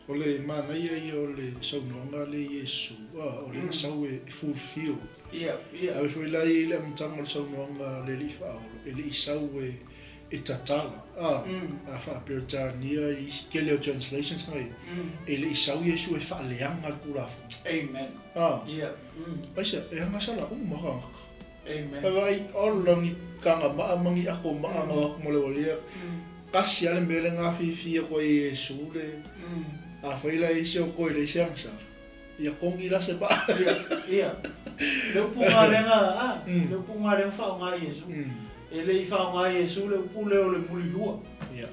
O le manaia ia o le saunoaga lea i Iesu, a, o lea sau e fulfill. Ia, ia. Ave foi la i le amataga o le saunoaga a le Alii Faaolo, e le i sau e tatala, a, a faa-Peretania i tele o translations na ia, e le i sau Iesu e faaleaga le Tulafono. Amen. A. Ia. Aisea, e agasala uma tagata. Amen. Vaai, ola ni kanga maa ma ni ako maa nga aku mo le walia. Kasi ale mele nga fifi ko i Yesu le. A fai la isi o ko le isi ang sa. Ia kongi la se ba. Ia, ia. Le upu nga lenga, a, le upu nga lenga whao nga Yesu. E le i whao nga Yesu le upu le o le mulilua. Ia.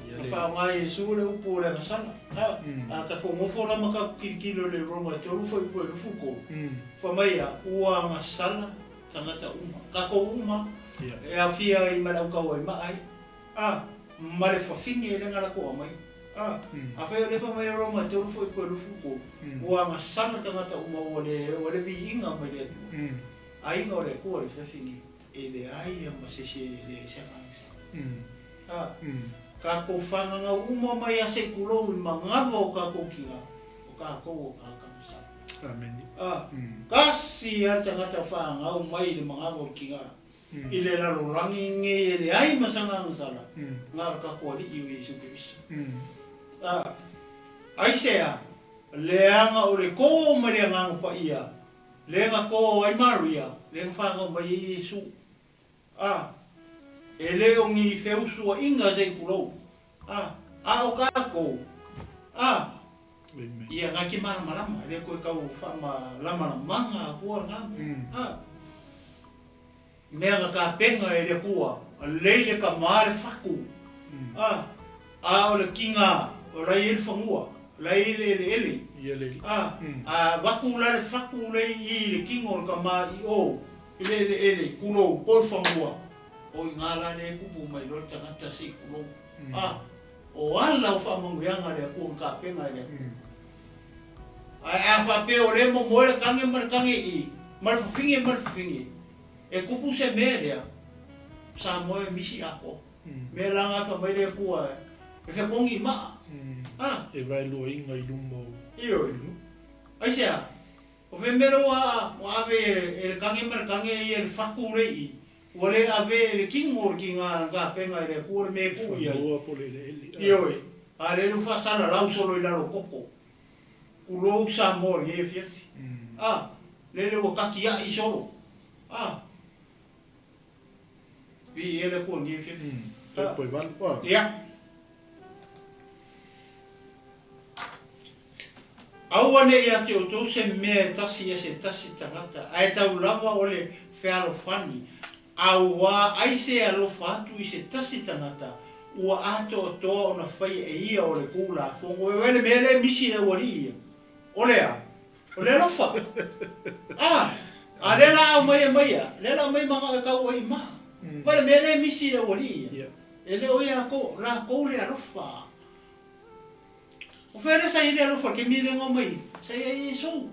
Ia le. Whao nga Yesu le upu o le ngasala. A, a ka kongofo la maka kilikilo le Roma te olu fai upu e lufu ko. Wha mai a ua ngasala tangata uma. Ka ko uma, e awhia i marau kau ai maai. A, mare whawhine e lenga rako a mai. A, a whai o le wha mai o Roma te olu fai pue lufu ko. Ua ngasala tangata uma ua le, ua le vi inga mai le atua. A inga o le kua le whawhine e le ai a masese e le sanga ngisa. A, ka ko whanganga uma mai a se kulou i mangawa o ka ko kinga, o ka kou o ka kangasala. Amen. A, kasi a tangata whangau mai le mangawa o kinga, i le lalolangi nge e le ai masanga ngasala, ngā ka kua li i o Yesu Keriso. A, ai se a, leanga o le kō mai le anganga pa ia, leanga kō ai Maria, leanga whangau mai e Yesu. A, e le o ngi feusu a inga se kulou. A, a o kākou, A! Ia nga ke malamalama, e le koe kau faamalamalamaga akua lena mea. A! Mea na tapena e le Akua, lei le kama le faku. A! A o le kiga o la e i ai le fanua, o la e i ai le eleele. A! A avatu la le faku lea i i le kino o le kama i o i le eleele, tulou, po o le fanua, o i ina la lea e tupu mai loa le tagata se i tulou. A! O ala o faamanuiaga a le Akua na tapena e le Akua. Ae a faapea o lea e momoe le kage ma le kage i i, ma le fafine ma le fafine, e tupu se mea lea, Samoa e misi atoa. Mea la na fai mai le Akua e fetogi i maa. A. E vaeluaina i luma o. Ioe. Aisea? O fea mea lea ua ave e le kage ma le kage ia le fatu lea i i, Ua le ave e le kino o le kiga na tapena e le Atua le mea e tuu i ai. Fanua po o le eleele. Ioe, a lele ua faasalalau solo i lalo toto. Tulou Samoa i lenei afiafi. A, lele ua tatiai solo. A, viia le Atua i lenei afiafi. A, ia. Aua ne i ia te outou se mea e tasi ia se tasi tagata, ae tau lava o le fealofani, auā ai se alofa atu i se tasi tagata, ua atoatoa ona faia e ia o le Tulafono. E le mea lea e misi i le aualii ia, o le a? O le alofa. A, a lea la aumai e mai ia, lea la aumai manao e tau ai i maa. Vai le mea lea e misi i le aualii ia, e le o ia latou le alofa. O fea lea sa i ai le alofa i le taimi lea na omai ai? Sa i ai Iesu.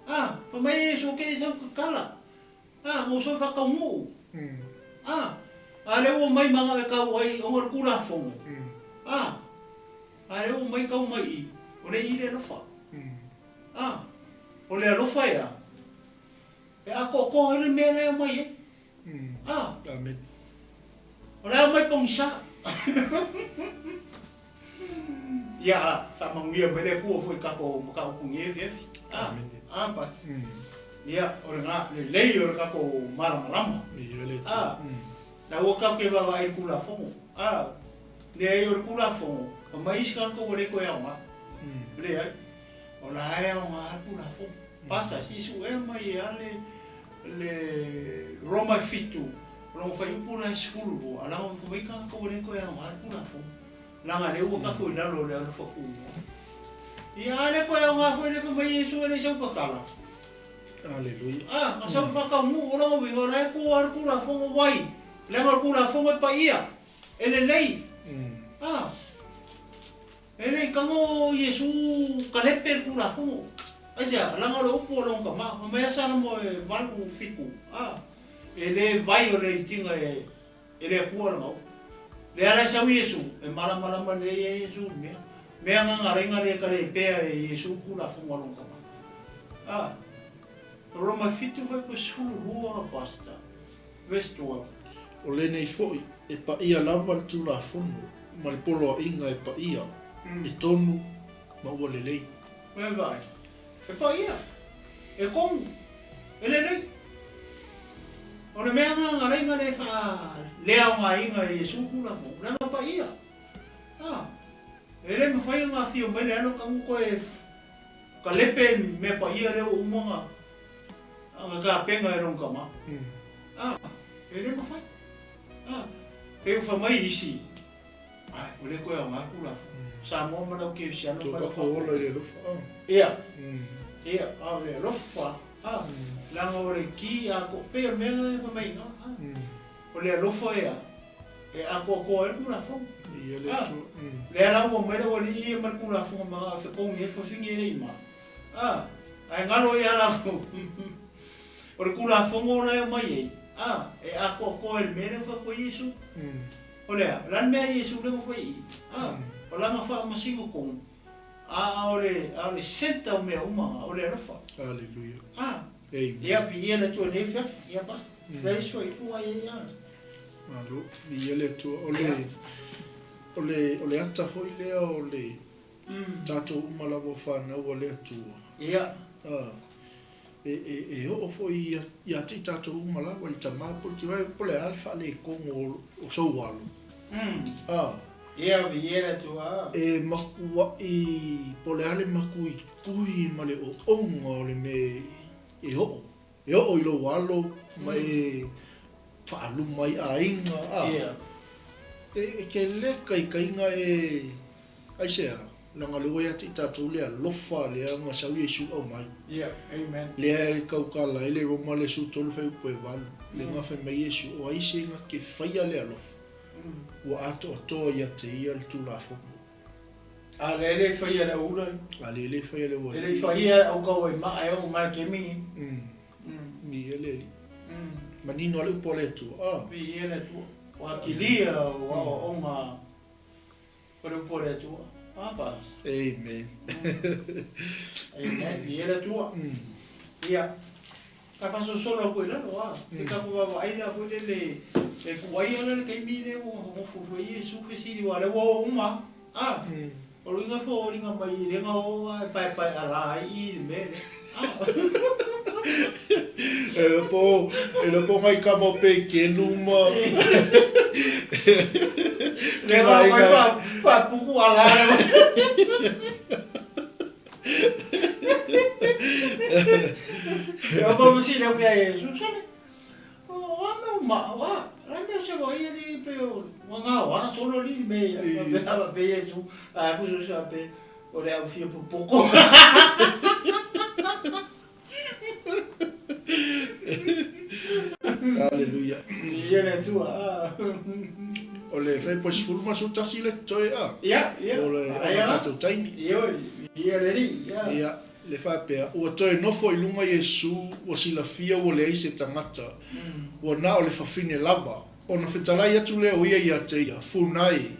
A, fai mai Iesu, Ok, sau tatala. A, na ou sau e faataunuu. A, a lea ua omai manao e tau ai ona o le Tulafono. A, a lea ua omai tau mai i, o lea e i i le alofa. A, o le alofa e a? E atoatoa ai le mea la e omai ai. A, o la e omai pogisa. Ia faamanuia mai le Atua foi i tatou mataupu i lenei afiafi. A, a Pasi. Ia, o lena, lelei o le tatou malamalama. A, aua tatou te vaavaai i le Tulafono. A, leai o le Tulafono, aumai isi tagata ua le toe aoga. Leai, o la e aoga le Tulafono. Pasa, se i suea mai lava le, le Roma e 7, o lona fuaiupu la e 12, a laga mai tagata ua le toe aoga le Tulafono. Leaga lea ua tatou i lalo o le alofa tumau. Ia, a le toe aoga foi lea fai mai Iesu e leai sau tatala. Aleluia. A, na sau faataunuu, o lona uiga o la e tu lava le Tulafono, wai, leaga o le Tulafono e paia, e lelei. A, e le i tago Iesu kalepe le Tulafono. Aisea? Leaga o le upu a lona tama, fai mai a Salamo e 8, 7, a, e le vai o le itiga e E le Atua lana upu. Lea la e sau Iesu, e malamalama lelei ai Iesu i le mea. Mea na galaiga le kalepea e Iesu Tulafono a lona tama. A. Roma 7 fuaiupu 12 Pastor. Verse 12. O lenei foi, e paia lava le Tulafono ma le poloaiga e paia, e tonu ma ua lelei. Ua e vaai, e paia, e tonu, e lelei. O le mea lena na laina le faaleaogaina e Iesu Tulafono, leaga paia. A, e le mafai ona afio mai le alo tagu toe kalepe mea paia lea ua uma ona tapena e lona tama. A, e le mafai. A, pei ua fai mai isi, ai, ua le toe aoga le Tulafono. Samoa ma le au kerisiano fai o faapea. Ola i le alofa. Ia, ia, a o le alofa. A, leaga o le ki atoa, pei o le mea lena e fai mai i ina, a, o le alofa ea, e atoatoa ai le Tulafono. Ia le A, Atua. lea la ua aumai le aualii ia ma le Tulafono ma na o fetogi ai le fafine e le i ma. A, ae galo ia latou. O le Tulafono la e aumai ai, a, e atoatoa i le mea lea ua fai atu ai Iesu. O le a? O le a le mea a Iesu lea ua fai i i? A, o lana faamasino tonu. A o le, a o le centre o mea uma na, o le alofa. Aleluia. A. Amen. Ia, viia le Atua i lenei afiafi. Ia, basta. Leai se fuaiupu na i ai a. Malo, viia le Atua. O le, o le, o le ata foi lea o le tatou uma lava o fanau a le Atua. Ia. A, e, e, e oo foi ia, ia te i tatou uma lava i le tama po o le tina, po o le a le faaletonu o, o sou alo. A. Ia, viia le Atua. E makuaʻi, po o le a le makuikui ma le ooga o le mea e oo, e oo i lou alo ma e faaluma ai aiga, a. E tele taitaiga e, aisea? Leaga o lea ua ia te i tatou le alofa lea na sau Iesu aumai. Lea e tautala ai le Roma le 13 fuaiupu e 8, lea na fai mai Iesu, o ai se na te faia le alofa, ua atoatoa ia te ia le Tulafono. A lea e le faia le au ula. A lea e le faia le au alii. E le faia le au tauaimaa e oo mai le taimi. Viia le Alii. Manino lava le upu a le Atua. Viia le Atua. Ua atilia o aoaoga o le upu a le Atua. A Pastor. Amen. Amen. Viia le Atua. Ia. Ka faasolosolo atu i lalo, a. Se tatou vaavaai la foi lele e tuai ala le taimi lea ua nofo foi ai Iesu fesili aua o lea ua oo uma, a. O le uiga foliga mai e le na o a e paepae ala ai i le mea lea, a. E le po, e le po ngai kama o Pekelu ma. Lea na omai faapuku ala le. E o ma si leo pia Iesu sole. O a mea o ma wa. La mea se wa ia ni pe o wa nga wa solo li me ia. Pe a pe Iesu a ku su sa pe o le au fia popoko. Aleluia. Ia le Atua. O le fai po 11 le totoe a. Ia, ia. O le o le tatou taimi. Ioe, ia le Alii, ia. Ia, le faapea, ua toe nofo i luga Iesu, ua silafia ua leai se tagata, ua na o le fafine lava, ona fetalai atu lea o ia ia te ia, Funai,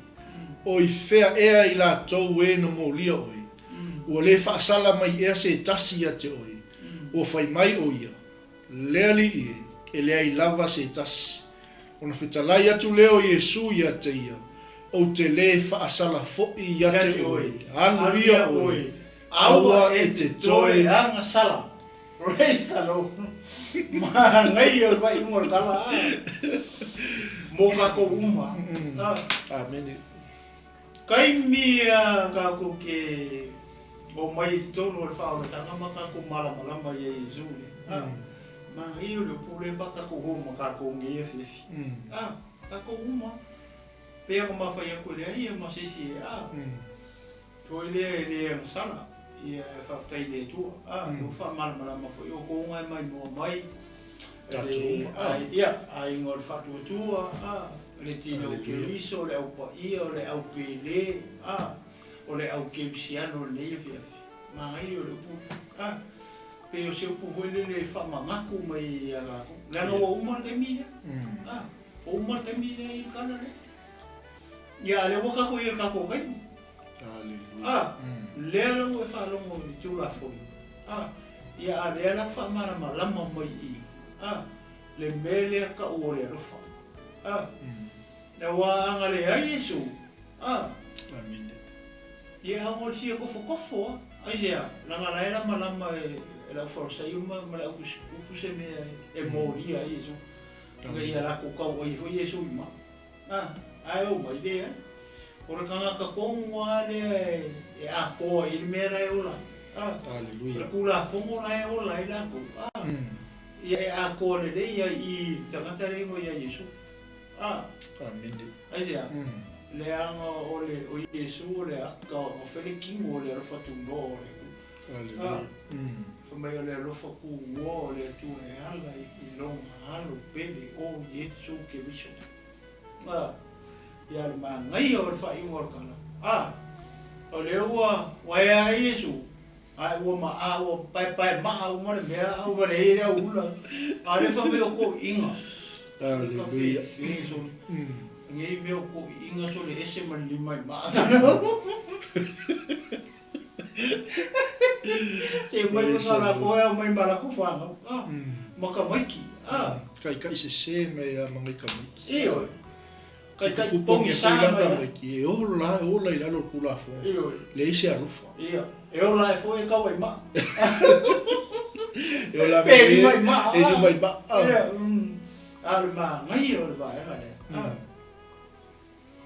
o i fea ea i latou e na molia oe? Ua le faasala mai ea se tasi ia te oe? Ua fai mai o ia, Le Alii e, e leai lava se tasi. Ona fetalai atu lea o Iesu ia te ia, Ou te le faasala foʻi ia te oe, alu ia oe, aua e te toe agasala. Praise the Lord. Manaia o le faaiuga o le tala a mo kakou uma. Amene. Taimi a kakou ke omai i totonu o le faaolataga ma kakou malamalama ia Iesu lea. Manaia o le upu lea pa kakou ho ma kakou nei afiafi. Kakou uma. Pei ona ma fai atu e leai ia ma se isi e a. Foi lea e le agasala ia e faafetai i le Atua. A, ua faamalamalama foi outou ga e maimoa mai le ia aiga o le Faatuatua, a, le tino o Keriso, le Au Paia, o le Au Pele, a, o le Au Kerisiano o lenei afiafi. Manaia o le upu, a, pei o se upu foi lele e faamanatu mai ia latou. Leaga ua uma le taimi lea. A, ua uma le taimi lea i le tala lea. Ia, a lea ua tatou i ai i le tatou taimi. Aleluia. A, lea la ua e faalogo i Tulafono. A, ia, a lea la ua faamalamalama mai i i, a, le mea lea tau o le alofa. A, aua a na leai Iesu, a, Amene. Ia, a ua fia tofotofo a. Aisea? Leaga la e lamalama e le aufalesaio ma le autusitupu se mea e molia ai Iesu, ina ia latou tau ai foi Iesu i maa. A, ae omai, leai. O le tagata tonu lava lea e atoa i le mea la e ola ai. A, Aleluia. O le Tulafono la e ola ai latou. A, ia e atoa lelei ai i le tagata lea e igoa ia Iesu. A. Amene. Aisea? Leaga o le, o Iesu o le ata o fai le kino o le alofa tunoa o le Atua. Aleluia. A, fai mai o le alofa tunoa o le Atua e ala i Lona Alo pele o Iesu Keriso. A, ia le manaia o le faaiuga o le tala. A, o lea ua, ua ea ai Iesu, ae ua ma, a ua paepae maa uma le mea, a ua leai le au hula. A o lea fai mai o toeaiina. Aleluia. Fefe sole. Nei mea o toeaiina sole ese ma le lima i maa. Se mai ma sa latou e aumai ma latou fanau, a, ma tamaiti, a. Kaikai sese mai a ma ngai tamaiti. Ioe. Kaikai pogisa mai a. Tamaiti e ola, e ola i lalo o le Tulafono. Ioe. Leai se alofa. Ia, e ola ai foi e tau ai maa. E ola Pe lima i maa. E lima i maa. Ia, a o le manaia o le vaega lea, a.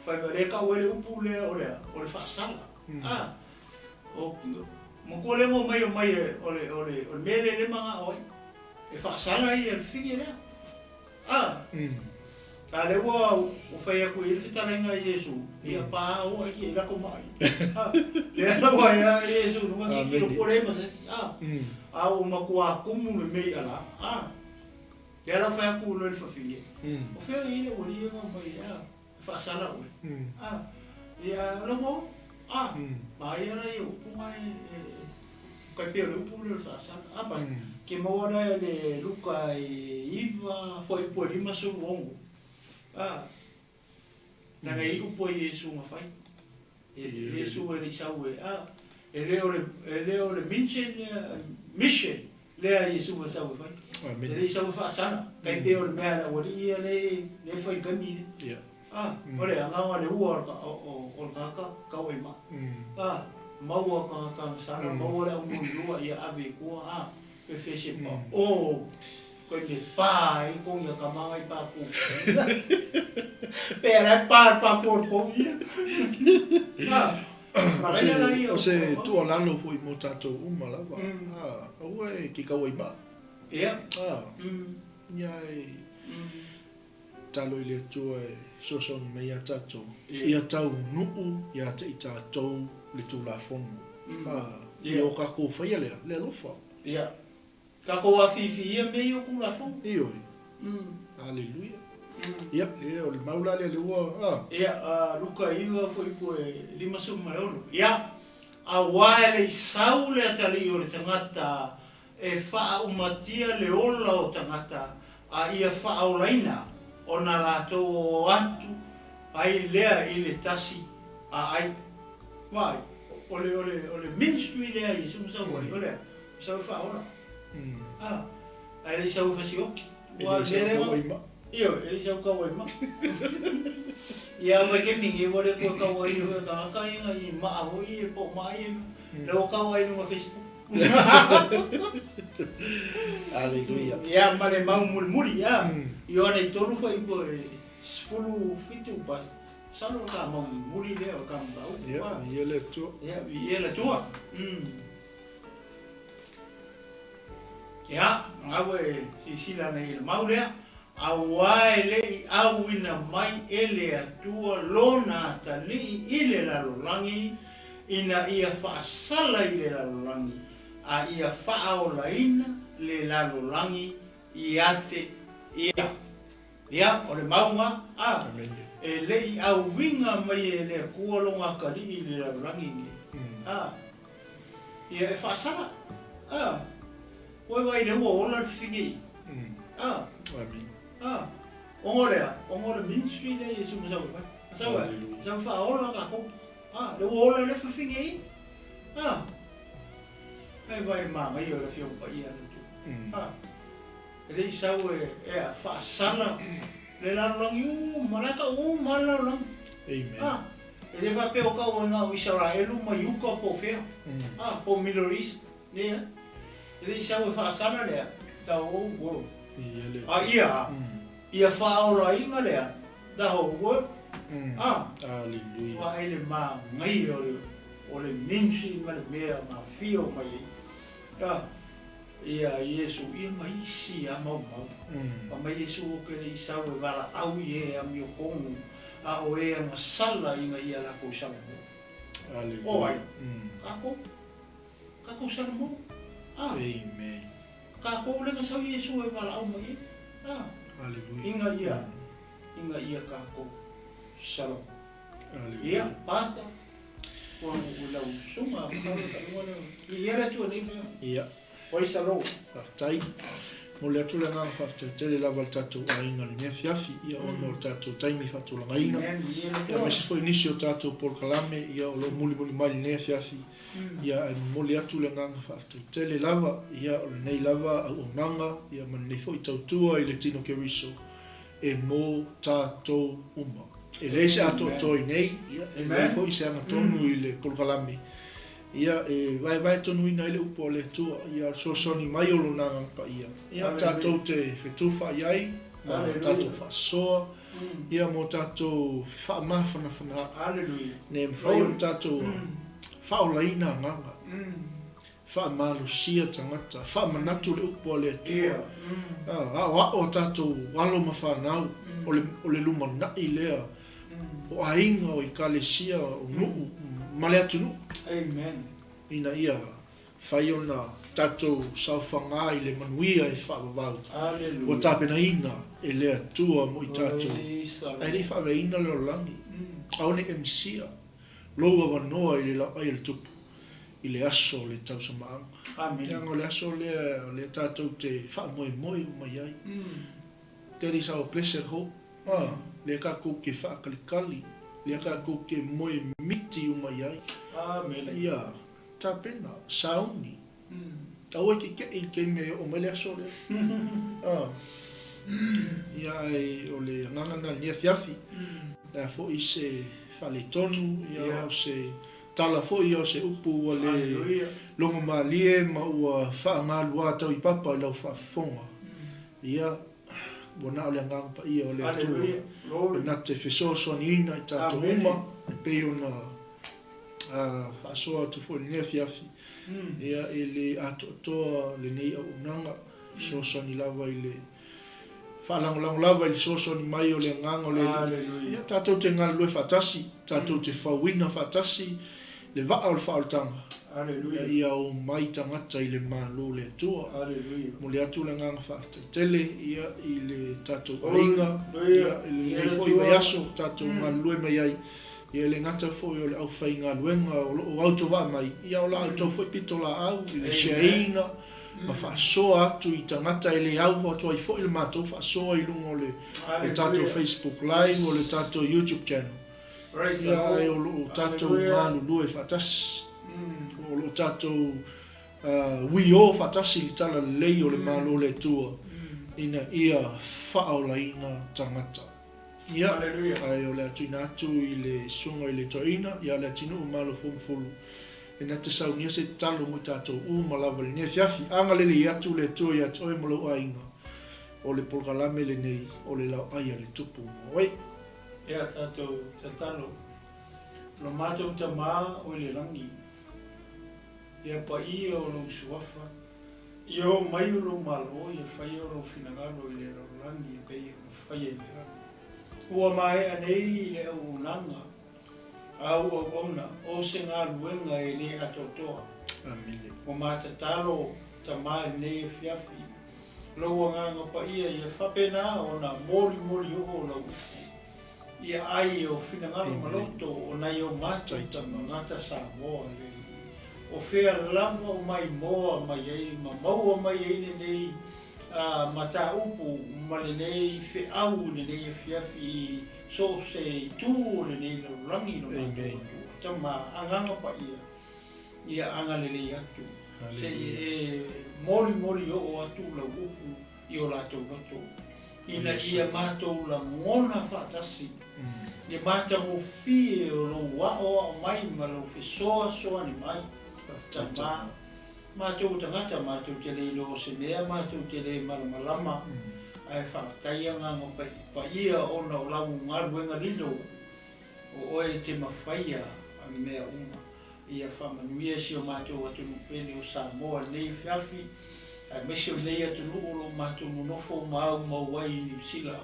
Fai mai, lea e tau ai le upu lea o le a? O le faasala. A, o, matua lea na omai omai o le, o le, o le mea lea lea e manao ai, e faasala ia le fine lea. A, a lea ua, ua fai atu i ai le fetalaiga a Iesu, ia pa aua e ki e lako mai. A, lea la ua ia Iesu luga tilotilo po le ma se isi. A, a ua matua tumu le mea i'a la. A, lea la ua fai atu loa i le fafine, o fea i ai le aualii ia na omai ai, a. Faasala oe. A, ia, o le uo. A, ma ia la ia upu na e, e, kai pei o le upu lea o le faasala. A, pas, ke maua la e le Luka e 9, fuaiupu e 56. A, leaga e i upu a Iesu na fai. E, Iesu e le i sau e, a, e le o le, e le o le mission lea, mission lea a Iesu e sau e fai. E le i sau e faasala, tai pei o le mea a le aualii ia lea e fai i taimi lea. A, o le agaga le ua o le tagata tau ai mai. A, maua tagata sala, maua le aumulilua ia ave i tua, a, fefe se pa o, koe me pa ai kogi a kamaga i pa ku. Pe ala e pa pa ku o le kogi ia. A, O se tuualalo foi mo tatou uma lava, aua e ke kaua i maa. Ia e tatalo i le Atua e fesoasoani mai ia tatou, ia taunuu ia te i tatou le Tulafono. Ia o kakou faia lea, le alofa. Ia. Tatou afifi ia mea ia o Tulafono. Ioe. Aleluia. Ia, ia, o le mau la lea lea ua, a. Ia, a Luka 9 fuaiupu e 56. Ia, auā e le i sau le atalii o le tagata e faaumatia le ola o tagata, a ia faaolaina ona latou o atu ai lea i le tasi a ai. Vaai, o le, o le, o le ministry lea a Iesu na sau ai, o le a? Sau e faaola. A, ae le i sau e fasioki. E le i sau tau ai maa. Ioe, e le i sau tau ai maa. Ia mai ke mingi ua le toe tau ai e tagata ia i maa foi ia po o maa ia. Lea ua tau ai i luga Facebook. Aleluia. Ia ma le mau mulimuli ia. Ioane 3 fuaiupu e 17 pa masalo o le ta mau mulimuli lea o le ta mataupu. Ia, viia le Atua. Ia, viia le Atua. Ia, gau e silasila nei i le mau lea, auā e le i auina mai e le Atua Lona atalii i le lalolagi, ina ia faasala i le lalolagi, a ia faaolaina le lalolagi ia te Ia. Ia, o le mauga, a, e le i auina mai e le Atua Lona atalii i le lalolagi nei, a. Ia e faasala. A. Ua vaai lea ua ola le fifine i. A. Amen. A. Ona o le a? Ona o le ministry lea Iesu na sau e fai. Na sau e, na sau e faaola tatou. A. Lea ua ola lea fifine i. A. Ai vaai le manaia o le Afioga Paia a le Atua. A. E le i sau e, e a, faasala le lalolagi uma, la e tau uma lava le lalolagi. Amen. A. E le faapea o tau ai na o Isaraelu ma Iuka po o fea, a, po o Middle East, leai. E le i sau e faasala lea, the whole world. A ia, ia faaolaina lea, the whole world. A, ua ai le manaia o le, o le ministry ma le mea na afio mai ai. A, ia Iesu, ia ma isi a maumau. Fai mai Iesu, Ou te le i sau e valaau i e amiotonu, a o e agasala ina ia latou salamo. O ai? Tatou. Tatou salamo. A. Amen. Tatou lea na sau Iesu e valaau mai ai. A. Aleluia. Ina ia, ina ia tatou salamo. Ia, Pastor, ua lau susuga, masalo taua lea. Ia le Atua nei mea. Ia. Praise the Lord. Faafetai. Momoli atu le agaga faafetai tele lava i le tatou aiga i lenei afiafi, ia ona o le tatou taimi faatulagaina, ia aemaise foi nisi o tatou polokalame, ia o lo o mulimuli mai i lenei afiafi, ia ae momoli atu le agaga faafetai tele lava, ia o lenei lava auaunaga, ia ma lenei foi tautua i le tino Keriso e mo tatou uma. E leai se atoatoa i nei, ia e leai foi se agatonu i le polokalame, Ia, e vaevae tonuina ai le upu a le Atua, ia o le fesoasoani mai o Lona Agaga Paia, ia tatou te fetufaai ai ma tatou faasoa, ia mo tatou fefaamafanafanaai. Ina ia mafai ona tatou faaolaina agaga, faamalosia tagata, faamanatu le upu a le Atua, aoao a tatou alo ma fanau, o le lumanai lea o aiga, o ekalesia, o nuu ma le atunuu, ina ia fai ona tatou saofaga i le manuia e faavavau ua tapenaina e le Atua mo i tatou, ae le i faaveaina le lalolagi. Aua ne i e misia lou avanoa i le lauai a le Tupu i le aso o le tausamaaga. Leaga o le aso lea o lea tatou te faamoemoe uma i ai. That is our blessed hope. Lea tatou te faakalikali, lea tatou te moemiti uma i ai. Ia tapena, sauni. Aua e te te'i i le taimi e oo mai le aso lea. Ia ae o le agaga lena i lenei afiafi. O le a foi se faaletonu, ia o se tala foi, ia o se upu ua le logomalie ma ua faagaluā tau i papa i lau faafofoga. Ia, ua na o le Agaga Paia o le Atua e na te fesoasoaniina i tatou uma e pei ona faasoa atu foi i lenei afiafi, ia e le atoatoa lenei auaunaga, fesoasoani lava i le faalagolago lava i le fesoasoani mai o le Agaga o le Alii. Ia tatou te galulue faatasi, tatou te fauina faatasi le vaa o le faaolataga, ina ia omai tagata i le Malo o le Atua. Momoli atu le agaga faafetai tele ia i le tatou aiga, ia i lenei foi vaiaso tatou galulue mai ai. Ia e le gata foi o le aufaigaluega o lo o autovaa mai, ia o la outou foi pitolaau i le share-ina ma faasoa atu i tagata e le au atu ai foi le matou faasoa i luga o le tatou Facebook Live o le tatou YouTube channel. Ia ae o lo o tatou galulue faatasi, o lo o tatou uiō faatasi i le talalelei o le Malo o le Atua ina ia faaolaina tagata. Ia, ae o le a tuuina atu i le Susuga i le Toeaina ia Leatinuu Malo Fomufulu e na te saunia se tatalo mo i tatou uma lava i lenei afiafi. Agalelei atu le Atua ia te oe ma lou aiga. O le polokalame lenei o le laoai a le Tupu mo oe. Ia tatou tatalo. Lo matou Tama o i le lagi, ia paia o lou suafa, Ia oo mai o lou Malo, ia faia o lou finagalo i le lalolagi e pei ona faia i le lagi. Ua maea nei le auaunaga a ou auauna o se galuega e le atoatoa. Amene. Ua matatalo Tama i lenei afiafi, lou Agaga Paia ia faapena ona molimoli oo lau upu ia ai o finagalo ma loto o nai o matou tagata Samoa le O fea lava o maimoa mai ai ma maua mai ai lenei mataupu ma lenei feau i lenei afiafi i so o se itu o lenei lalolagi lo matou Atua. Tama, Agaga Paia, ia agalelei atu, se i e molimoli oo atu lau upu i o latou loto, ina ia matou lagona faatasi le matagofie o lou aoao mai ma lou fesoasoani mai. Tama, matou o tagata, matou te le iloa o se mea, matou te le malamalama, ae faafetai Agaga Paia ona o lau galuega lilo, o oe e te mafaia mea uma. Ia faamanuia si o matou atunuu pele o Samoa i lenei afiafi, aemaise o lenei atunuu o lo o matou nonofo ma aumau ai i Niu Sila.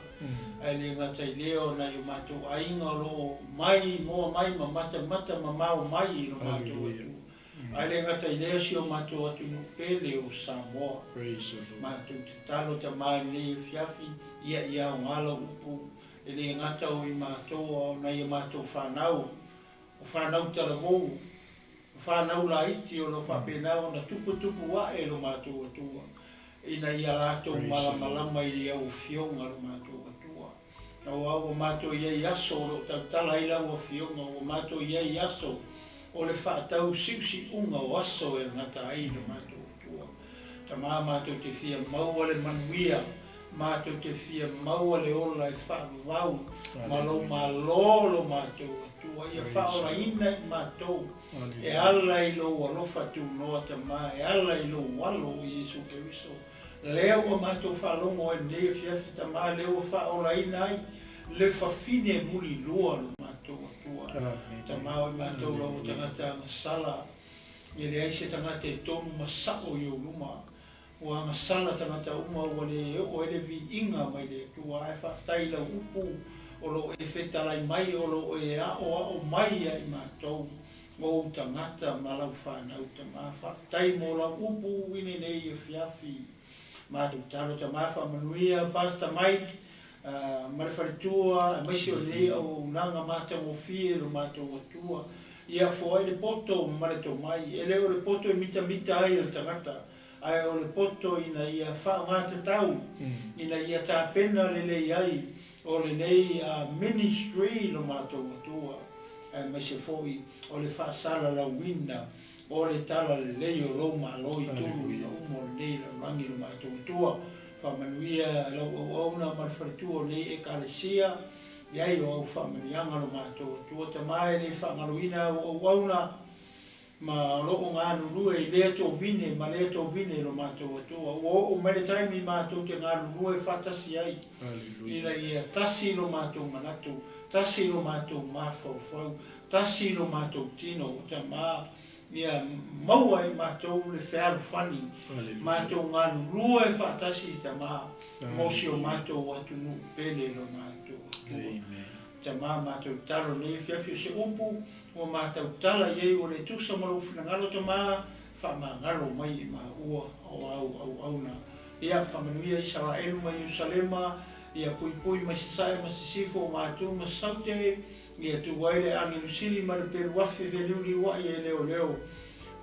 Ae le gata i lea o nai o matou aiga o lo o mai moa mai ma matamata mamao mai i lo matou atunuu. Ae le gata i lea si o matou atunuu pele o Samoa. Matou tatalo Tama i lenei afiafi, ia ia aoga lau upu, e le gata o i matou a o nai a matou fanau. O fanau talavou, o fanau laiti o lo o faapena ona tuputupu ae lo matou Atua, ina ia latou malamalama i le auafioga a lo matou Atua. Aua ua matou i ai i aso o lo o tautala ai lau Afioga, ua matou i ai i aso o le faatausiusiuga o aso e gata ai lo matou Atua. Tama, matou te fia maua le manuia, matou te fia maua le ola e faavavau ma lou Malo lo matou Atua. Ia faaolaina i matou e ala i lou alofa tunoa, Tama, e ala i lou Alo o Iesu Keriso. Lea ua matou faalogo ai i lenei afiafi, Tama, lea ua faaolaina ai le fafine mulilua lo matou Atua. Tama o i matou lau o tagata agasala, e leai se tagata e tonu ma sa'o i ou luma. Ua agasala tagata uma ua le oo ai le viiga mai le Atua, ae faafetai i lau upu o lo o e fetalai mai, o lo o e aoao mai ia i matou, ou tagata ma lau fanau. Tama, faafetai mo lau upu i lenei afiafi. Matou tatalo, Tama, faamanuia Pastor Mike ma le faletua, aemaise o lenei auaunaga matagofie lo matou Atua. Ia foai le poto ma le tomai, e le o le poto e mitamita ai o le tagata, ae o le poto ina ia faaaogatatau, ina ia tapena lelei ai o lenei ministry lo matou Atua, aemaise foi o le faasalalauina o le talalelei o lou Malo i tuluina uma o lenei lalolagi lo matou Atua. Faamanuia lau auauna ma le faletua o lenei Ekalesia, i ai o au faamanuiaga lo matou Atua. Tama e le faagaloina au auauna, ma o lo o galulue i lea tovine ma lea tovine i lo matou Atua. Ua oo mai le taimi matou te galulue faatasi ai, ina ia tasi lo matou manatu, tasi lo matou mafaufau, tasi lo matou tino. O Tama, ia maua e matou le fealofani, matou galulue faatasi, Tama, mo si o matou atunuu pele i lo matou Atua. Tama, matou tatalo nei afiafi o se upu ua matau tala i ai ua le tusa ma lou finagalo, Tama, faamagalo mai i maua o au auauna. Ia, faamanuia Isaraelu ma Ierusalema, ia puipui mai sasae ma sisifo o matu ma saute, ia tu ai le agelu sili ma le pelu afe feliuliuai e leoleo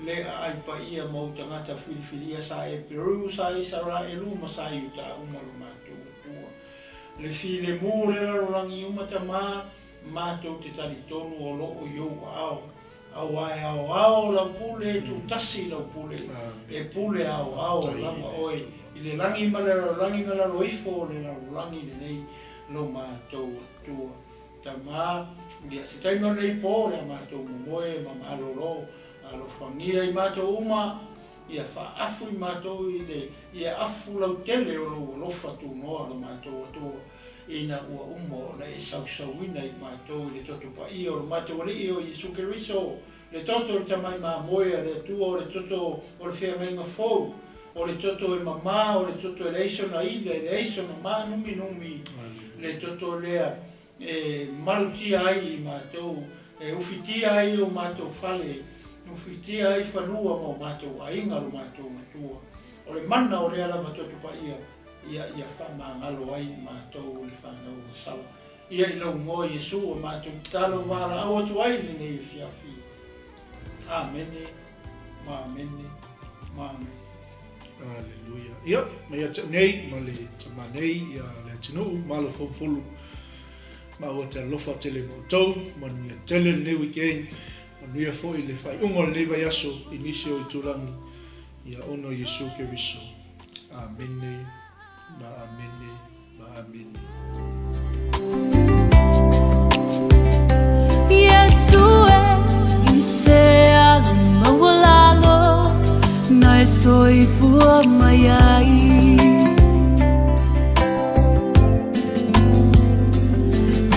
le aai paia ma ou tagata filifilia sa Eperu, sa Isaraelu ma sa Iuta uma lo matou Atua. Le filemu o le lalolagi uma, Tama, matou te talitonu o lo o i ou aao, auā e aoao lau pule, e tutasi lau pule, e pule aoao lava oe i le lagi ma le lalolagi ma lalo ifo o le lalolagi lenei lo matou Atua. Tama, ia se taimi o lenei pō o le a matou momoe ma malolo, alofagia i matou uma, Ia faaafu i matou i le ia afu lautele o lou alofa tunoa lo matou Atua, ina ua uma ona e sausauina i matou i le toto paia o lo matou Alii o Iesu Keriso, le toto o le Tamai Mamoe a le Atua, o le toto o le feagaiga fou, o le toto e mama, o le toto e leai sona ila, e leai sona mānuminumi, le toto lea e malutia ai i matou, e ufitia ai o matou fale, ufitia ai fanua ma o matou aiga lo matou Atua. O le mana o lea lava toto paia, ia ia faamagalo ai i matou le fanau o Sala. Ia i lou igoa Iesu o matou tatalo valaau atu ai i lenei afiafi. Amene, ma amene, ma amene. Aleluia. Ia, mai ia te au nei, ma le tama nei, ia le atunuu, malo foufolu, maua te alofa tele ma outou, manuia tele lenei weekend, manuia foi le faaiuga o lenei vaiaso i nisi o itulagi, ia ona o Iesu Keriso. Amene, ma amene, ma amene. Iesu e i se ala maualalo na e soifua mai ai.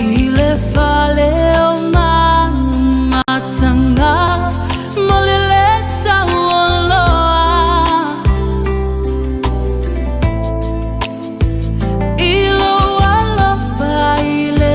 I le fale o Manumatanga mo le le taualoa. I lou alofa i le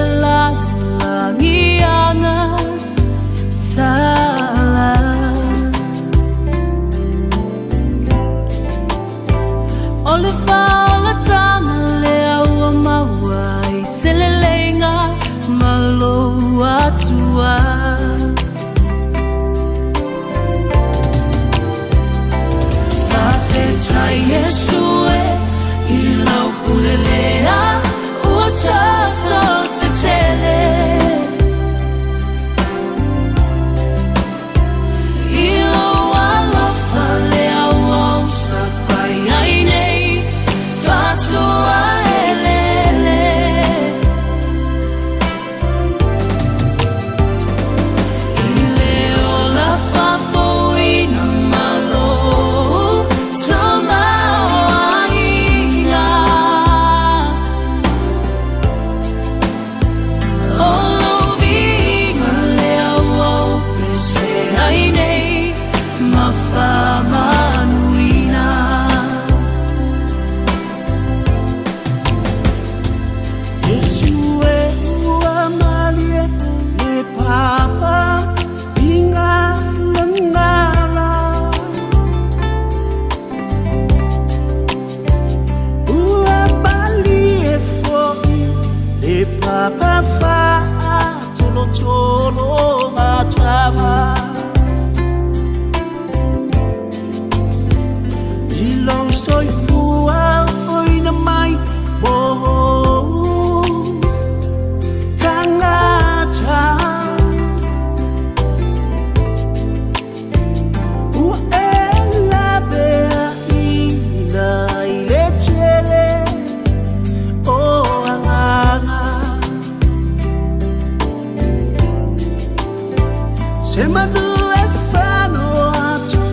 e fano atu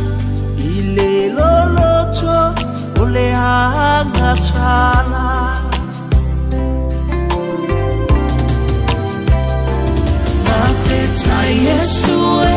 i le loloto o le agasala. Faafetai Iesu.